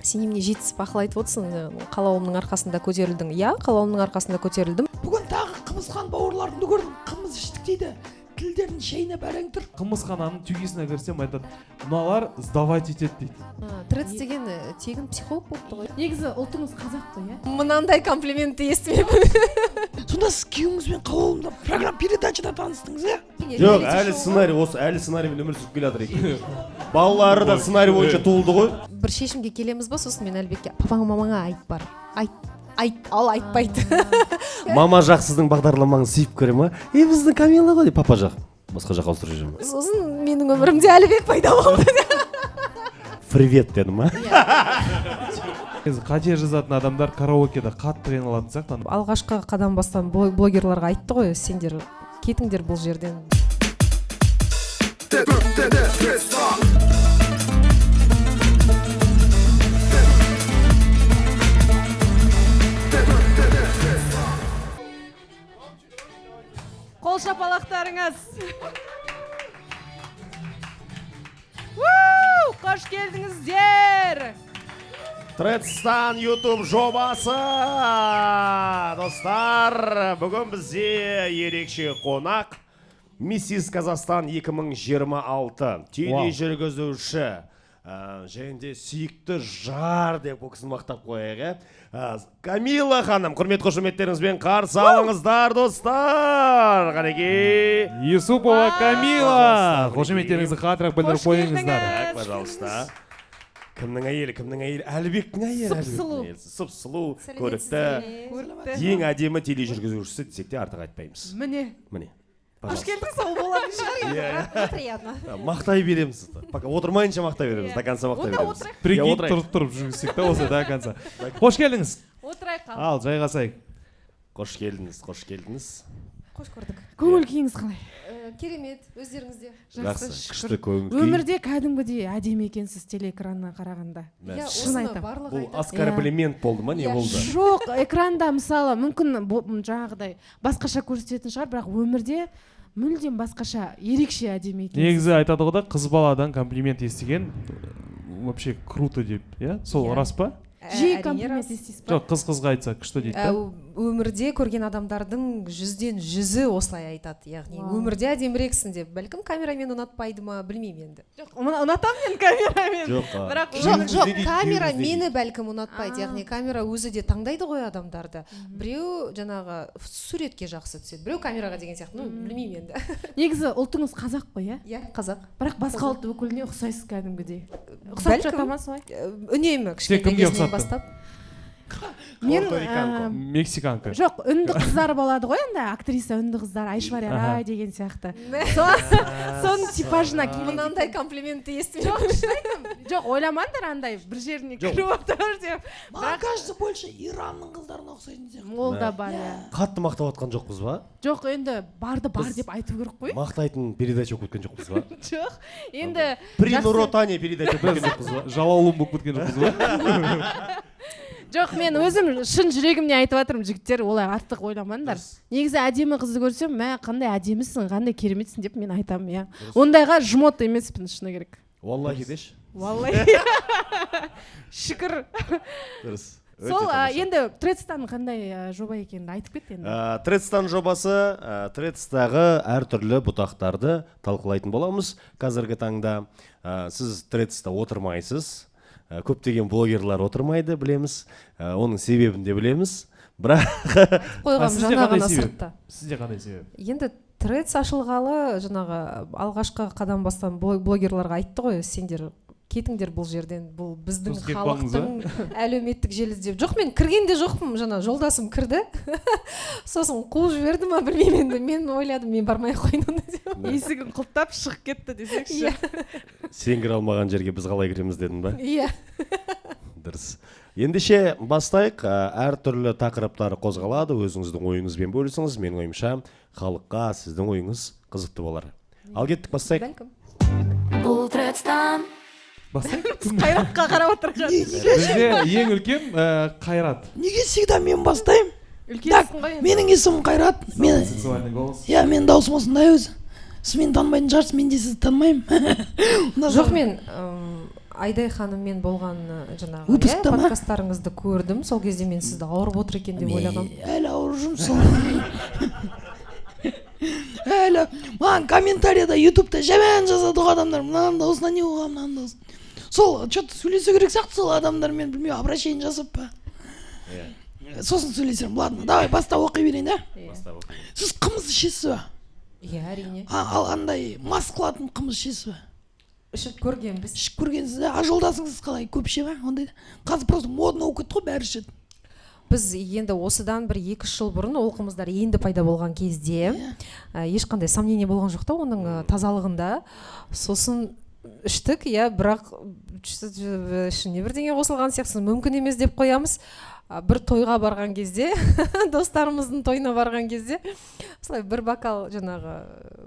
Сен немене жетісіп ақыл айтып отырсың? Қалауымның арқасында көтерілдің. Иә, қалауымның арқасында көтерілдім. Бүгін тағы Қымызхан бауырларымды көрдім, қымыз іштік дейді, тілдерін шайнап әрең тұр. Қымызхананың түйгесіне кірсем, айтады: «Мыналар сдавать етеді», — дейді. Тредс деген тегін психолог болыпты ғой. Негізі ұлтыңыз қазақ қой, иә? Мынандай комплиментті естімеппін. Сонда сіз күйеуіңізбен Қалауымда программа передачада таныстыңыз, иә? Жоқ, әлі сценарий осы, әлі сценариймен өмір сүріп келе жатыр екен. Балалары да сценарий бойынша туылды ғой. Бір шешімге келеміз ба, сосын мен Әлібекке: «Папаңа, мамаңа айт, бар, айт, айт». Ал айтпайды. Мама жақ сіздің бағдарламаңызды сүйіп көре ма? «Е, біздің Камила ғой», — деп, папа жақ басқа жаққа ауыстырып жібере ма? Сосын менің өмірімде Әлібек пайда болды. «Привет» деді ма? Негізі қате жазатын адамдар караокеде қатты қиналатын сияқты. Алғашқы қадам бастан блогерларға айтты ғой: «Сендер кетіңдер бұл жерден». Қол шапалақтарыңыз! Уу, қош келдіңіздер! Тредстан Ютуб жобасы, достар, бүгін бізде ерекше қонақ: Миссис Казахстан 2026, тележүргізуші, және де сүйікті жар деп ол кісіні мақтап қояйық, иә. Камила ханым, құрмет қошеметтеріңізбен қарсы алыңыздар, достар, қанекей! Юсупова Камила! Пожалуйста. Қошеметтеріңізді қаттырақ білдіріп Қош қойыңыздар. келдіңіз. Так, пожалуйста. Кімнің әйелі, кімнің әйелі? Әлібектің әйелі. Сұп-сұлу. Әлібектің әйелі. Сұп-сұлу, көрікті, Көрікті. ең әдемі тележүргізушісі десек те артық айтпаймыз. Міне. Міне. Қош Пожалуйста. келдіңіз, ол болатын шығар енді. Иә. Приятно. Мақтай береміз. Пока отырмайынша мақтай береміз, до конца мақтай Онда береміз. отырайық. Прикинь, Иә, отырайық. тұрып тұрып жүргізсек та осы до конца. Қош келдіңіз! Отырайық, ал. Ал жайғасайық. Қош келдіңіз, қош келдіңіз. Қош көрдік. Көңіл күйіңіз қалай? Керемет, өздеріңізде? Жақсы, Шүкір. күшті көңіл күй. Өмірде кәдімгідей әдемі екенсіз телеэкраннан қарағанда. Иә, Шын осыны айтамын. барлығы Бұл айтады. оскорблемент болды ма, не Иә. болды? Жоқ, экранда, мысалы, мүмкін жаңағыдай басқаша көрсететін шығар, бірақ өмірде мүлдем басқаша, ерекше әдемі екенсіз. Негізі айтады ғой да, қыз баладан комплимент естіген вообще круто деп, иә, сол Иә. рас па? Жиі Әрине, комплимент рас. естисіз ба? Жоқ, қыз қызға айтса, күшті дейді да. Өмірде көрген адамдардың 100-ден 100-і осылай айтады, яғни өмірде әдемірексің деп. Бәлкім, камерамен ұнатпайды ма, білмеймін енді. Жоқ, ұнатамын мен камерамен. Жоқ, а, Бірақ Жоқ, күйеуіңіз жоқ, не дейді, камера күйеуіңіз не мені дейді? бәлкім ұнатпайды. Яғни камера өзі де таңдайды ғой адамдарды. Біреу жаңағы суретке жақсы түседі, біреу камераға деген сияқты. Ну, білмеймін енді. Негізі ұлтыңыз қазақ қой, иә? Иә, қазақ. Бірақ басқа ұлт өкіліне ұқсайсыз кәдімгідей. Ұқсап Бәлкім. жата ма солай? Үнемі кішкентай Кімге кезінен ұқсаттың? бастап. Мен Пуэрториканка. Мексиканка. Жоқ, үнді қыздар болады ғой енді, актриса үнді қыздар, Айшвария Рай деген сияқты. Соның типажына келеді. Мынандай комплиментті естімеппін. Жоқ, шын айтамын. Жоқ, ойламаңдар андай бір жеріне Жоқ. кіріп отыр деп. Маған кажется, больше Иранның қыздарына ұқсайтын сияқты. Ол да бар, иә. Қатты мақтап жатқан жоқпыз ба? Жоқ, енді барды бар Біз деп айту керек қой. Мақтайтын передача болып кеткен жоқпыз ба? Жоқ, енді При жақсы. Нұр Отане передача болып кеткен жоқпыз ба? Жалаулым болып кеткен жоқпыз ба? Жоқ, мен өзім шын жүрегімнен айтып жатырмын, жігіттер, олай артық ойламаңдар. Негізі әдемі қызды көрсем, «Мә, қандай әдемісің, қандай кереметсің» деп мен айтамын, иә. Ондайға жмот емеспін, шыны керек. Уаллахи деші. Уаллахи. Шүкір. Дұрыс. Өте Сол, тамаша. енді Тредстан қандай жоба екенін айтып кет енді. Тредстан жобасы, Тредстағы әртүрлі бұтақтарды талқылайтын боламыз. Қазіргі таңда сіз Тредста отырмайсыз. Көптеген блогерлар отырмайды, білеміз. Оның себебін де білеміз. Бірақ Қойғам Сізде жаңа қандай ғана себеп? сыртта. Сізде қандай себеп? Енді Тредс ашылғалы жаңағы алғашқы қадам бастан блогерларға айтты ғой: «Сендер кетіңдер бұл жерден, бұл біздің Сосын кетіп қалдыңыз? халықтың әлеуметтік желісі», — деп. Жоқ, мен кірген де жоқпын, жаңа жолдасым кірді, сосын қуып жіберді ма, білмеймін енді. Мен ойладым, мен бармай ақ қояйын онда деп. Есігін құлыптап шығып кетті десекші. Иә. «Сен кіре алмаған жерге біз қалай кіреміз» дедің ба? Иә. Дұрыс. Ендеше бастайық. Әртүрлі тақырыптар қозғалады. Өзіңіздің ойыңызбен бөлісіңіз. Менің ойымша, халыққа сіздің ойыңыз қызықты болар. Ал кеттік, бастайық. Бәлкім. Бұл Тредстан. Бастайық. Қайратқа қарап отырған. Бізде ең үлкен Қайрат. Неге всегда мен бастаймын? Үлкенсің ғой енді. Менің есімім Қайрат. Мен Сексуальный голос. Иә, менің дауысым осындай өзі. Сіз мені танымайтын шығарсыз, мен де сізді танымаймын. Жоқ, мен Айдай ханыммен болған жаңағы, иә, Выпускта ма? подкасттарыңызды көрдім. Сол кезде мен сізді ауырып отыр екен деп ойлағанмын. Әлі ауырып жүрмін сол, әлі. Маған комментарияда, Ютубта жаман жазады ғой адамдар: мынаның дауысына не болған, мынаның дауысы. Сол че то сөйлесу керек сияқты сол адамдармен, білмеймін, обращение жасап па, сосын сөйлесемін. Ладно, давай, баста, оқи берейін да. Сіз қымыз ішесіз ба? Иә, әрине. А, ал андай мас қылатын қымыз ішесіз ба? Ішіп көргенбіз. Ішіп көргенсіз да? А жолдасыңыз қалай, көп іше ма ондайды? Қазір просто модно болып кетті ғой, бәрі ішеді. Біз енді осыдан бір 2-3 жыл бұрын, ол қымыздар енді пайда болған кезде, ешқандай сомнение болған жоқ та оның тазалығында. Сосын іштік, иә, бірақ ішіне бірдеңе қосылған сияқты, мүмкін емес деп қоямыз. А, бір тойға барған кезде, достарымыздың тойына барған кезде, осылай бір бокал жаңағы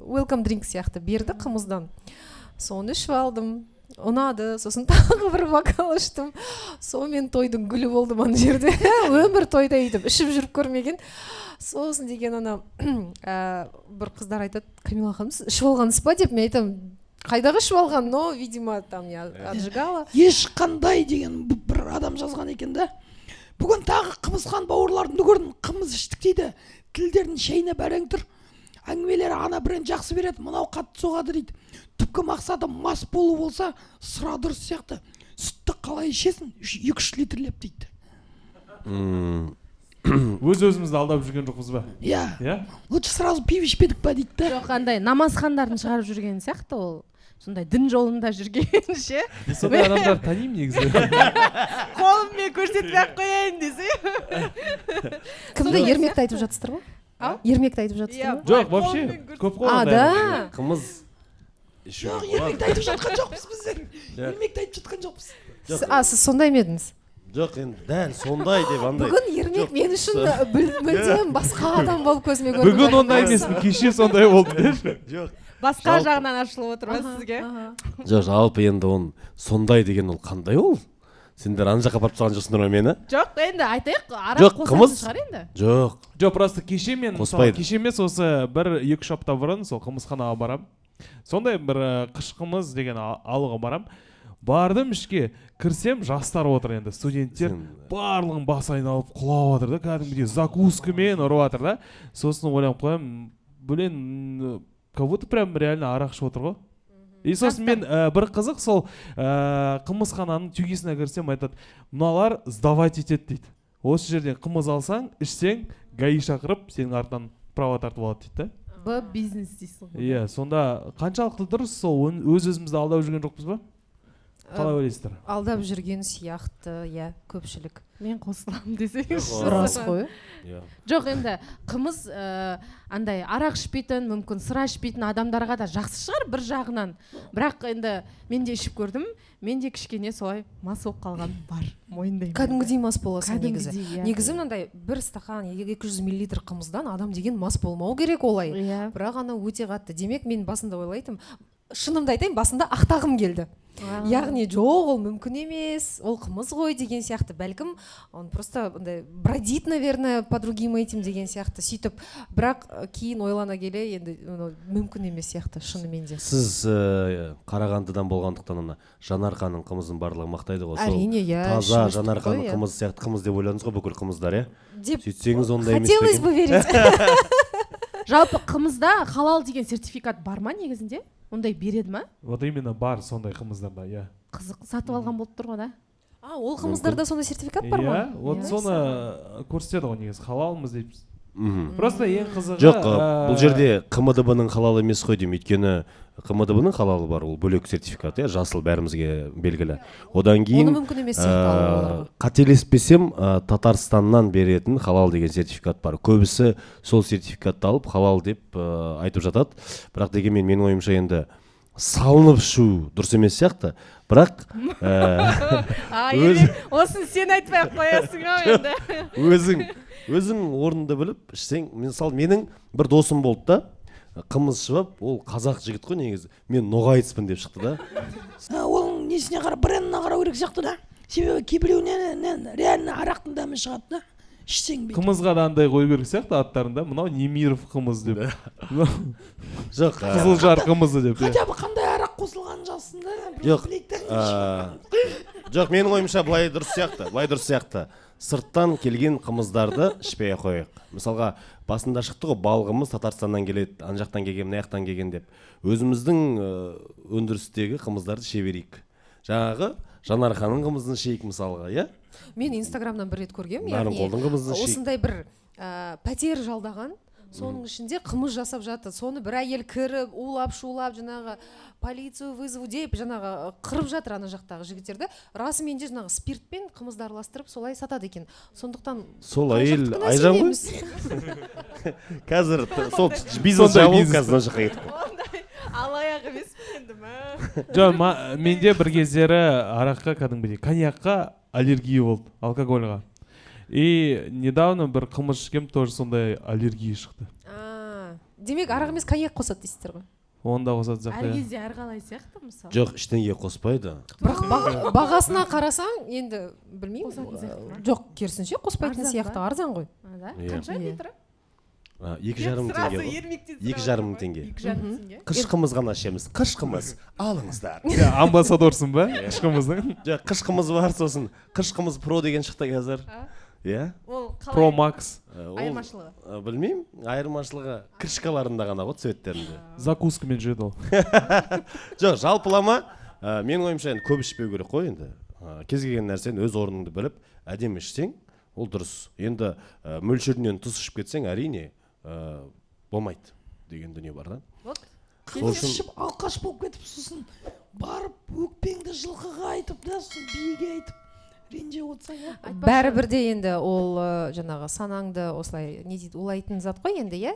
welcome drink сияқты берді қымыздан. Соны ішіп алдым, ұнады. Сосын тағы бір бокал іштім. Сонымен тойдың гүлі болдым ана жерде. Өмір тойда өйтіп ішіп жүріп көрмеген. Сосын деген ана бір қыздар айтады: «Камила ханым, сіз ішіп алғансыз ба?» — деп. Мен айтамын: «Қайдағы ішіп алған?» Но, видимо, там я отжигала. Ешқандай деген бір адам жазған екен да: «Бүгін тағы Қымызхан бауырларымды көрдім, қымыз іштік дейді, тілдерін шайнап әрең тұр, әңгімелері ана бренд жақсы береді, мынау қатты соғады дейді. Түпкі мақсаты мас болу болса, сыра дұрыс сияқты. Сүтті қалай ішесің, 2-3 литрлеп?» — дейді. Өз өзімізді алдап жүрген жоқпыз ба? Иә. Иә. Лучше сразу пиво ішпедік па дейді да. Жоқ, андай намазхандардың шығарып жүрген сияқты ол, сондай дін жолында жүрген ше. Мен сондай адамдарды танимын негізі. Қолыммен көрсетпей ақ қояйын десе. Кімді, Ермекті айтып жатсыздар ма? Ау? Ермекті айтып жатсыздар ма? Жоқ, вообще көп қой А, ондай да. адамдар. Қымыз ішу Жоқ, болады. Ермекті айтып жатқан жоқпыз біздер. Жоқ. Ермекті айтып жатқан жоқпыз. Жоқ. А, сіз сондай ма едіңіз? Жоқ, енді дәл сондай деп андай. Бүгін Ермек Жоқ. мен үшін мүлдем басқа адам болып көзіме көрінді. Бүгін ондай емеспін, кеше сондай болды деші. Жоқ. Басқа Жалпы- жағынан ашылып отыр ма сізге? Жоқ, жалпы енді оның сондай деген ол қандай? Ол сендер ана жаққа апарып тастаған жоқсыңдар ма мені? Жоқ, енді айтайық, арақ Жоқ, қосатын қымыз. шығар енді. Жоқ. Жоқ, просто кеше мен, мысалы, Қоспайды. кеше емес, осы бір 2-3 апта бұрын сол қымызханаға барам. Сондай бір қыш қымыз деген алуға барам. Бардым, ішке кірсем, жастар отыр енді, студенттер. Барлығының басы айналып құлап жатыр да, кәдімгідей закускамен ұрып жатыр да. Сосын ойланып қоямын: блин, как будто прям реально арақ ішіп отыр ғой. И сосын мен бір қызық, сол қымызхананың түйгесіне кірсем, айтады: «Мыналар сдавать етеді», — дейді. «Осы жерден қымыз алсаң, ішсең, ГАИ шақырып, сенің артынан права тартып алады», — дейді да. Б бизнес дейсің ғой. Иә, сонда қаншалықты дұрыс сол? Өз өзімізді алдап жүрген жоқпыз ба, қалай ойлайсыздар? Алдап жүрген сияқты, иә, көпшілік. Мен қосыламын десеңізші. Рас қой. Иә. Жоқ, енді қымыз андай арақ ішпейтін, мүмкін сыра ішпейтін адамдарға да жақсы шығар бір жағынан. Бірақ енді мен де ішіп көрдім, мен де кішкене солай мас болып қалғаным бар, мойындаймын. Кәдімгідей мас боласың негізі. Кәдімгідей, иә. Негізі мынандай бір стақан 200 миллилитр қымыздан адам деген мас болмау керек олай. Бірақ анау өте қатты. Демек, мен басында ойлайтынмын, шынымды айтайын, басында ақтағым келді, яғни жоқ, ол мүмкін емес, ол қымыз ғой деген сияқты, бәлкім, он просто андай бродит, наверное, по другим этим деген сияқты. Сөйтіп, бірақ кейін ойлана келе, енді мынау мүмкін емес сияқты шынымен де. Сіз Қарағандыдан болғандықтан, ана Жанарқаның қымызын барлығы мақтайды ғой, сол Әрине, иә. таза Ішіп өстік қой, Жанарқаның иә. қымызы сияқты қымыз деп ойладыңыз ғой бүкіл қымыздар, иә? Деп Сөйтсеңіз, ондай емес пе хотелось екен? бы верить. Жалпы қымызда халал деген сертификат бар ма негізінде? Ондай береді ма? Вот именно, бар сондай қымыздарда, иә. Қызық, сатып алған болып тұр ғой да. А, ол қымыздарда сондай сертификат бар ма? Иә, вот. Иә. Соны көрсетеді ғой негізі, халалмыз деп. Просто ең қызығы Жоқ, бұл жерде ҚМДБ ның халалы емес қой деймін, өйткені ҚМДБ ның халалы бар, ол бөлек сертификат, иә, жасыл, бәрімізге белгілі. Одан кейін Оны мүмкін емес сияқты алуға оларға. қателеспесем, Татарстаннан беретін халал деген сертификат бар. Көбісі сол сертификатты алып, халал деп айтып жатады. Бірақ дегенмен, менің ойымша, енді салынып ішу дұрыс емес сияқты, бірақ А, осыны сен айтпай ақ қоясың ау енді. Өзің орныңды біліп ішсең. Мысалы, менің бір досым болды да, қымыз ішіп алып, ол қазақ жігіт қой негізі, «мен ноғайцпын» деп шықты да. Оның несіне қарап, брендіне қарау керек сияқты да, себебі кейбіреуінен реально арақтың дәмі шығады да, ішсең бүйтіп. Қымызға да андай қою керек сияқты аттарында: мынау Немиров қымыз деп. Жоқ. Қызылжар қымызы деп, иә. Хотя бы қандай арақ қосылғанын. Сырттан жазсын да, бір Жоқ, білейік та. Жоқ, менің ойымша, былай дұрыс сияқты, былай дұрыс сияқты: сырттан келген қымыздарды ішпей ақ қояйық. Мысалға, басында шықты ғой, бал қымыз Татарстаннан келеді, ана жақтан келген, мына жақтан келген деп. Өзіміздің өндірістегі қымыздарды іше берейік. Жаңағы Жанарқаның қымызын ішейік, мысалға, иә. Мен Инстаграмнан бір рет көргенмін, яғни Нарынқолдың қымызын ішейік. осындай бір пәтер жалдаған, соның ішінде қымыз жасап жатыр. Соны бір әйел кіріп, улап шулап, жаңағы «полицию вызову» деп, жаңағы қырып жатыр ана жақтағы жігіттерді. Расымен де жаңағы спиртпен қымызды араластырып, солай сатады екен. Сондықтан Сол қай әйел жақтікіне Айжан ғой. сенеміз? Қазір сол бизнес Сондай жабылып, бизнес. қазір мына жаққа кетіп қалды. Ондай алаяқ емеспін енді, мә. Жоқ, менде бір кездері араққа, кәдімгідей коньякқа аллергия болды, алкогольға. И недавно бір қымыз ішкем, тоже сондай аллергия шықты. А, демек, арақ емес, коньяк қосады дейсіздер ғой. Оны да қосатын Әр сияқты, иә. кезде әрқалай сияқты, мысалы. Жоқ, ештеңе қоспайды. Бірақ бағасына қарасаң, енді білмеймін. Қосатын сияқты ма? Жоқ, керісінше, қоспайтын Арзан сияқты, ба? арзан ғой. А, да? Иә. Қанша Иә. литрі? 2,5 мың теңге Сразу ғой. Ермектен. 2,5 мың теңге. 2,5 теңге. Қыш қымыз ғана ішеміз. Қыш қымыз алыңыздар. Сен амбассадорсың ба қыш қымыздың? Жоқ, қыш қымыз бар, сосын қыш қымыз про деген шықты қазір. А? Иә. Ол қалай? Про макс. Ол, Айырмашылығы? Білмеймін, айырмашылығы крышкаларында ғана ғой, цветтерінде. Закускамен жүреді ол. Жоқ, жалпылама, менің ойымша, енді көп ішпеу керек қой енді. Кез келген нәрсені өз орныңды біліп, әдемі ішсең, ол дұрыс. Енді мөлшерінен тыс ішіп кетсең, әрине, болмайды деген дүние бар да. Вот. Сол Қымыз үшін ішіп, алқаш болып кетіп, сосын барып өкпеңді жылқыға айтып да, сосын биеге айтып, ренжіп отырсаң, иә. Бәрібір де енді ол жаңағы санаңды осылай, не дейді, улайтын зат қой енді, иә.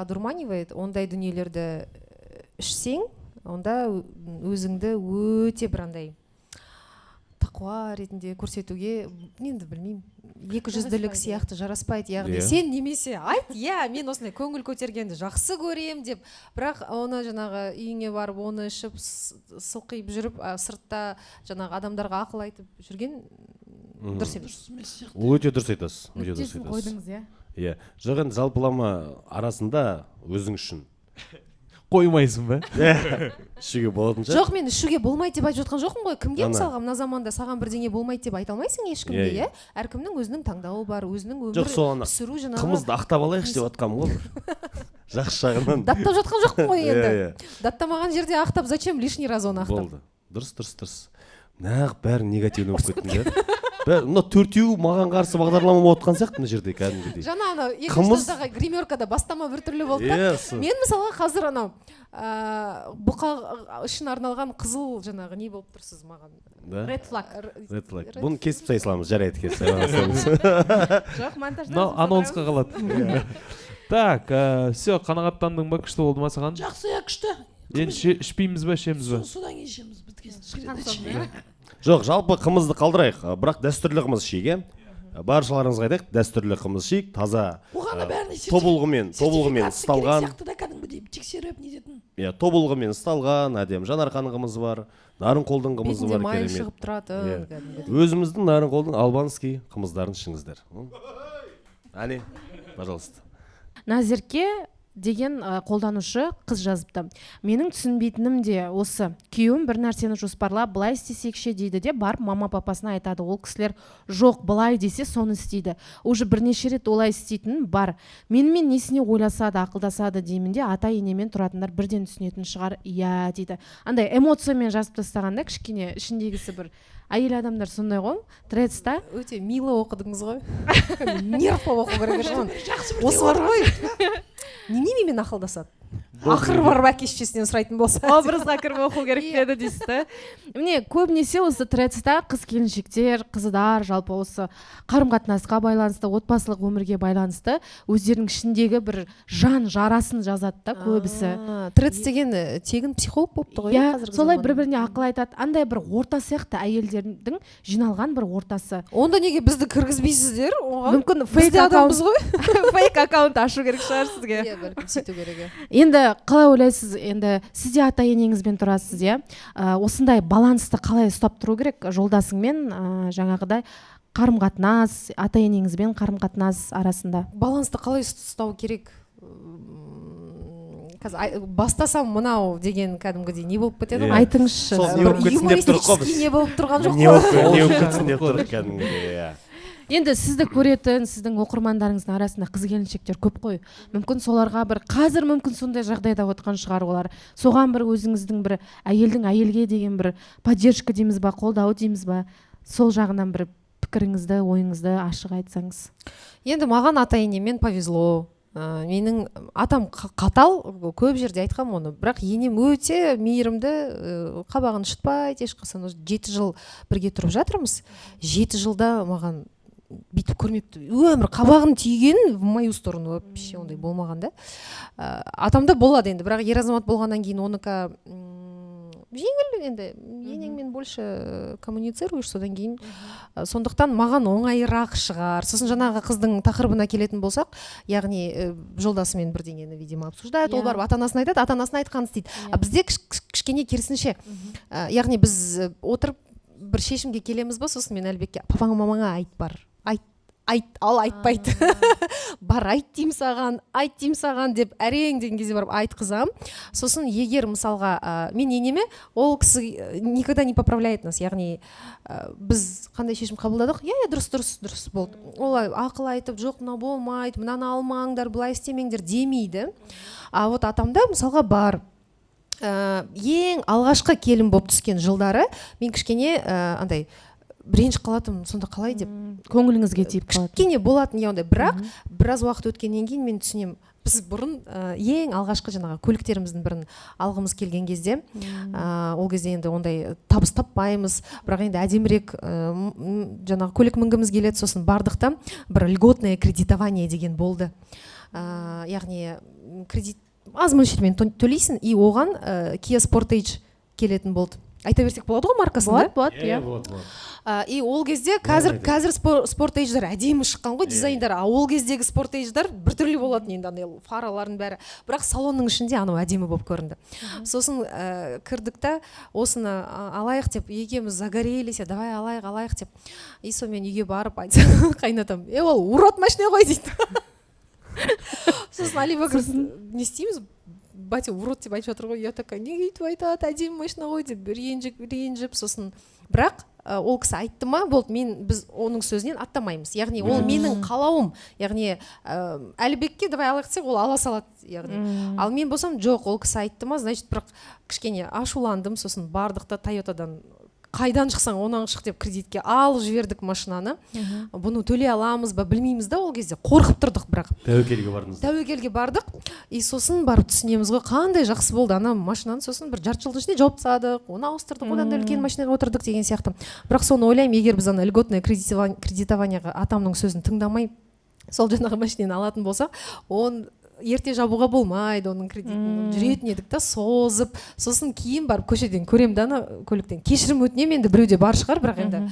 Одурманивает. Ондай дүниелерді ішсең, онда өзіңді өте бір андай тақуа ретінде көрсетуге, енді білмеймін, екі жүзділік Жараспайды. сияқты, жараспайды. Яғни сен немесе айт, иә, мен осындай көңіл көтергенді жақсы көрем деп, бірақ оны жаңағы үйіңе барып, оны ішіп, сылқиып жүріп, сыртта жаңағы адамдарға ақыл айтып жүрген дұрыс емес. Дұрыс емес сияқты. Ол өте дұрыс айтасыз, өте дұрыс Нүктесін айтасыз. қойдыңыз, иә. Иә, жоқ, енді жалпылама арасында өзің үшін Қоймайсың ба? ішуге болатын шығар. Жоқ, мен ішуге болмайды деп айтып жатқан жоқпын ғой кімге. Ана. Мысалға, мына заманда саған бірдеңе болмайды деп айта алмайсың ешкімге. Иә, Иә, әркімнің өзінің таңдауы бар, өзінің өмір Жоқ, сол ана сүру жаңағы қымызды ақтап алайықшы деп жатқанмын ғой бір жақсы жағынан. Даттап жатқан жоқпын ғой енді. Иә, иә. Даттамаған жерде ақтап, зачем лишний раз оны ақтап? Болды, дұрыс, дұрыс, дұрыс. Нағып бәрі негативный болып кеттіңдер. Мына төртеуі маған қарсы бағдарлама болып отқан сияқты мына жерде кәдімгідей. Жаңа анау екінші этаждағы гримеркада бастама біртүрлі болды да. Иә, сол. Мен, мысалға, қазір анау бұқа үшін арналған қызыл жаңағы не болып тұрсыз маған. Да? Red flag. Red flag. Red. Бұны кесіп тастай саламыз, жарайды, кесіп тастай саламыз. Жоқ, монтажда. Мынау анонсқа қалады. Так, все, қанағаттандың ба? Күшті болды ма саған? Жақсы, иә, күшті. Енді ішпейміз ба, ішеміз ба? Содан кейін ішеміз, біткесін. Шыққан соң, иә. Жоқ, жалпы қымызды қалдырайық, бірақ дәстүрлі қымыз ішейік, иә. Баршаларыңызға айтайық, дәстүрлі қымыз ішейік, таза. Оған да бәріне Тобылғымен сертификация керек ысталған. сияқты да, кәдімгідей тексеріп нететін. Иә, тобылғымен ысталған әдемі Жанарқаның қымызы бар, Нарынқолдың қымызы Бетінде бар, майы керемет. шығып тұратын Иә. кәдімгідей. Өзіміздің Нарынқолдың албанский қымыздарын ішіңіздер. Әне, пожалуйста. Назерке деген қолданушы қыз жазыпты: «Менің түсінбейтінім де осы. Күйеуім бір нәрсені жоспарлап, былай істесек ше дейді де, барып мама папасына айтады. Ол кісілер жоқ, былай десе, соны істейді. Уже бірнеше рет олай істейтінім бар. Менімен несіне ойласады, ақылдасады деймін де. Ата енемен тұратындар бірден түсінетін шығар, иә», – дейді. Андай эмоциямен жазып тастаған да, кішкене ішіндегісі. Бір әйел адамдар сондай ғой тредста. Өте мило оқыдыңыз ғой. Нерв болып оқу керек еді ғой. Жақсы Осы бар ғой, неменемен ақылдасады, ақыры барып әке шешесінен сұрайтын болса. Образға кіріп оқу керек пе еді дейсіз да. Міне, көбінесе осы тредста қыз келіншектер, қыздар жалпы осы қарым қатынасқа байланысты, отбасылық өмірге байланысты өздерінің ішіндегі бір жан жарасын жазады да көбісі. Тредс деген тегін психолог болыпты ғой, иә, қазіргі солай заманда. бір біріне ақыл айтады. Андай бір орта сияқты, әйелдердің жиналған бір ортасы. Онда неге бізді кіргізбейсіздер оған? Мүмкін, Біз фейк де аккаунт адамбыз ғой. Фейк аккаунт ашу керек шығар сізге. Иә, бәлкім, сөйту керек, иә. Енді қалай ойлайсыз, енді сіз де ата енеңізбен тұрасыз, иә? Осындай балансты қалай ұстап тұру керек жолдасыңмен, жаңағыдай қарым қатынас, ата енеңізбен қарым қатынас арасында? Балансты қалай ұстау керек? Қазір бастасам, мынау деген кәдімгідей не болып кетеді ғой. Иә. Айтыңызшы. Сол не болып кетсін деп тұрық қой біз. Юмористический не болып тұрған жоқ Не қой. болып кетсін деп тұрық кәдімгідей, иә. Енді сізді көретін, сіздің оқырмандарыңыздың арасында қыз келіншектер көп қой. Мүмкін, соларға бір қазір, мүмкін, сондай жағдайда отқан шығар олар. Соған бір өзіңіздің бір әйелдің әйелге деген бір поддержка дейміз ба, қолдау дейміз ба, сол жағынан бір пікіріңізді, ойыңызды ашық айтсаңыз. Енді маған ата енеммен повезло. Менің атам қатал, көп жерде айтқанмын оны, бірақ енем өте мейірімді, қабағын шытпайды ешқашан. Уже 7 жыл бірге тұрып жатырмыз. 7 жылда маған бүйтіп көрмепті, өмір қабағын түйгенін в мою сторону вообще ондай болмаған да. Атамда болады енді, бірақ ер азамат болғаннан кейін оныкі жеңіл енді, енеңмен больше коммуницируешь содан кейін, сондықтан маған оңайырақ шығар. Сосын жаңағы қыздың тақырыбына келетін болсақ, яғни жолдасымен бірдеңені, видимо, обсуждает, ол барып ата анасына айтады, ата анасына айтқанын істейді. А бізде кішкене керісінше. Яғни біз отырып бір шешімге келеміз ба, сосын мен Әлібекке: «Папаңа, мамаңа айт, бар, айт, айт». Ал айтпайды. «Бар, айт деймін саған, айт деймін саған», – деп әрең деген кезде барып айтқызамын. Сосын егер мысалға мен енеме, ол кісі никогда не поправляет нас, яғни біз қандай шешім қабылдадық, иә, иә, дұрыс, дұрыс, дұрыс, болды. Ол ақыл айтып, жоқ, мынау болмайды, мынаны алмаңдар, былай істемеңдер демейді. А вот атамда мысалға бар. Ең алғашқы келін болып түскен жылдары мен кішкене андай ренжіп қалатынмын, сонда қалай деп. Көңіліңізге тиіп қалады. Кішкене болатын, иә, ондай. Бірақ біраз уақыт өткеннен кейін мен түсінемін. Біз бұрын ең алғашқы жаңағы көліктеріміздің бірін алғымыз келген кезде, ол кезде енді ондай табыс таппаймыз, бірақ енді әдемірек жаңағы көлік мінгіміз келеді. Сосын бардық та, бір льготное кредитование деген болды, яғни кредит аз мөлшермен төлейсің, и оған Kia Sportage келетін болды. Айта берсек болады ғой маркасын, да? Болады, болады, иә. Болады, болады. И ол кезде, қазір Иә, қазір Sportage'дар әдемі шыққан ғой дизайндары, а ол кездегі Sportage'дар біртүрлі болатын енді, андай фаралардың бәрі, бірақ салонның ішінде анау әдемі болып көрінді. Сосын кірдік та, осыны алайық деп, екеуміз загорелись, давай алайық, алайық деп. И сонымен үйге барып айтсам, қайнатам: «Е, ол урод машина ғой», – дейді. Сосын Алибек: «Не істейміз, батя урод деп айтып жатыр ғой». Я такая: «Неге өйтіп айтады, әдемі машина ғой», – деп ренжіп, ренжіп. Сосын бірақ ол кісі айтты ма, болды, мен, біз оның сөзінен аттамаймыз, яғни ол менің қалауым. Яғни Әлібекке давай алайық десек, ол ала салады, яғни. Ал мен болсам, жоқ, ол кісі айтты ма, значит. Бірақ кішкене ашуландым. Сосын бардық та, Тойотадан қайдан шықсаң онан шық деп кредитке алып жібердік машинаны. Бұны төлей аламыз ба, білмейміз да, ол кезде қорқып тұрдық, бірақ Тәуекелге бардыңыз. Тәуекелге бардық. И сосын барып түсінеміз ғой, қандай жақсы болды ана машинаны. Сосын бір жарты жылдың ішінде жауып тастадық оны, ауыстырдық, одан да үлкен машинаға отырдық деген сияқты. Бірақ соны ойлаймын, егер біз ана льготное кредитованияға атамның сөзін тыңдамай, сол жаңағы машинаны алатын болсақ, оны ерте жабуға болмайды оның кредитін, жүретін едік та созып. Сосын кейін барып көшеден көремін да ана көліктен, кешірім өтінемін енді, біреуде бар шығар, бірақ енді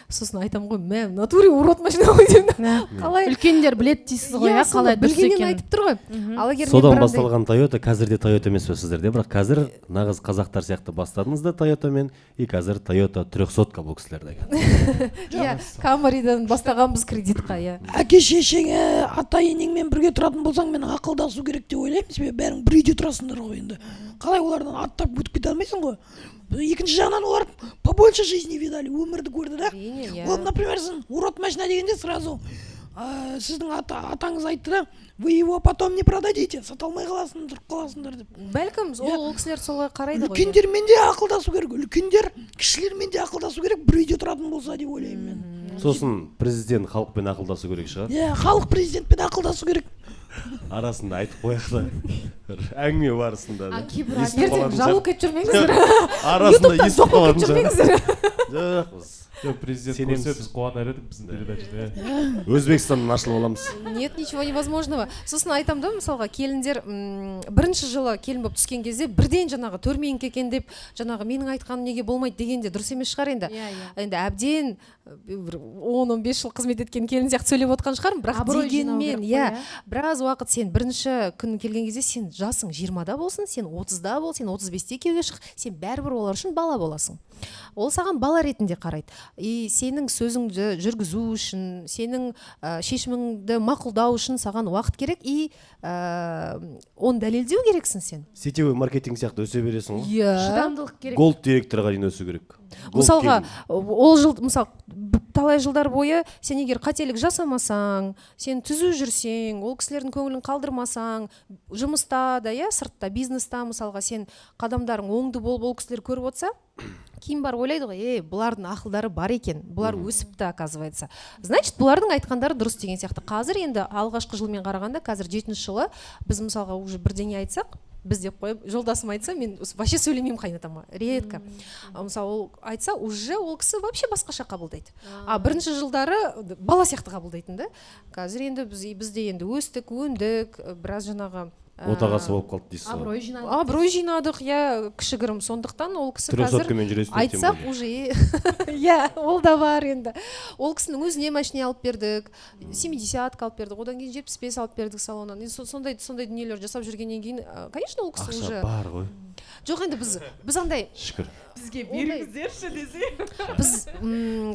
сосын айтамын ғой: «Мә, в натуре урод машина ғой», – деймін да. Қалай Үлкендер біледі дейсіз ғой, иә, сонда қалай дұрыс білгеннен екенін. айтып тұр ғой. Ал егер мен Содан бір андай- басталған Тойота қазір де Тойота емес пе сіздерде? Бірақ қазір нағыз қазақтар сияқты бастадыңыз да Тойотамен, и қазір Тойота трехсотка бұл кісілердегі. Иә, Камридан бастағанбыз кредитқа, иә. Әке шешеңе, ата енеңмен бірге тұратын болсаң, мен ақылдасу керек деп ойлаймын, себебі бәрің бір үйде тұрасыңдар ғой. Енді қалай олардан аттап өтіп кете алмайсың ғой. Екінші жағынан, олар побольше жизни видали, өмірді көрді да. Әрине, иә. Ол, например, сен урод машина дегенде сразу сіздің атаңыз айтты да: «Вы его потом не продадите, сата алмай қаласың, тұрып қаласыңдар», – деп. Бәлкім, ол кісілер солай қарайды ғой. Үлкендермен де ақылдасу керек, үлкендер кішілермен де ақылдасу керек бір үйде тұратын болса деп ойлаймын мен. Сосын президент халықпен ақылдасу керек шығар. Иә, халық президентпен ақылдасу керек. Арасында айтып қояйық та бір әңгіме барысында А да. кейбір Естіп Ертең қалатын жабылып шығар. кетіп жүрмеңіздер. Арасында Ютубтан естіп жоқ болып қалатын кетіп шығар. жүрмеңіздер. Жоқ, біз Жоқ, президент сенеміз. көрсе, біз қуанар едік біздің передачада, иә. Өзбекстаннан ашылып аламыз. Нет ничего невозможного. Сосын айтамын да, мысалға, келіндер бірінші жылы келін болып түскен кезде бірден жаңағы төрменкі екен деп, жаңағы менің айтқаным неге болмайды деген де дұрыс емес шығар енді. Иә иә Енді әбден бір 10-15 жыл қызмет еткен келін сияқты сөйлеп отқан шығармын, бірақ Абырой жинау дегенмен керек қой, иә, иә. біраз уақыт сен бірінші күн келген кезде, сен жасың 20-да болсын, сен 30-да бол, сен 35-те күйеуге шық, сен бәрібір олар үшін бала боласың. Ол саған бала ретінде қарайды. И сенің сөзіңді жүргізу үшін, сенің шешіміңді мақұлдау үшін саған уақыт керек. И оны дәлелдеу керексің сен. Сетевой маркетинг сияқты өсе бересің ғой. Иә. Шыдамдылық керек. Голд директорға дейін өсу керек. Голд Мысалға, келін. Ол жыл, мысалы, талай жылдар бойы сен егер қателік жасамасаң, сен түзу жүрсең, ол кісілердің көңілін қалдырмасаң, жұмыста да, иә, сыртта, бизнеста, мысалға, сен қадамдарың оңды болып, ол кісілер көріп отырса, кейін барып ойлайды ғой: «Ей, бұлардың ақылдары бар екен, бұлар өсіпті, оказывается, значит, бұлардың айтқандары дұрыс» деген сияқты. Қазір енді алғашқы жылмен қарағанда, қазір жетінші жылы, біз, мысалға, уже бірдеңе айтсақ, біз деп қойып, жолдасым айтса, мен вообще сөйлемеймін қайынатама, редко. А мысалы, ол айтса, уже ол кісі вообще басқаша қабылдайды. А бірінші жылдары бала сияқты қабылдайтын да. Қазір енді біз де енді өстік, өндік, біраз жаңағы Отағасы болып қалды дейсіз ғой. Абырой жинадық. Абырой жинадық, иә, кішігірім. Сондықтан ол кісі қазір Трехсоткамен жүресің тем айтсақ, более. уже иә, ол да бар енді. Ол кісінің өзіне машина алып бердік, семидесятка алып бердік, одан кейін 75 алып бердік салоннан. Енді сондай дүниелер жасап жүргеннен кейін, конечно, ол кісі Ақша уже бар ғой. Жоқ, енді біз андай Шүкір. Бізге беріңіздерші десе. Біз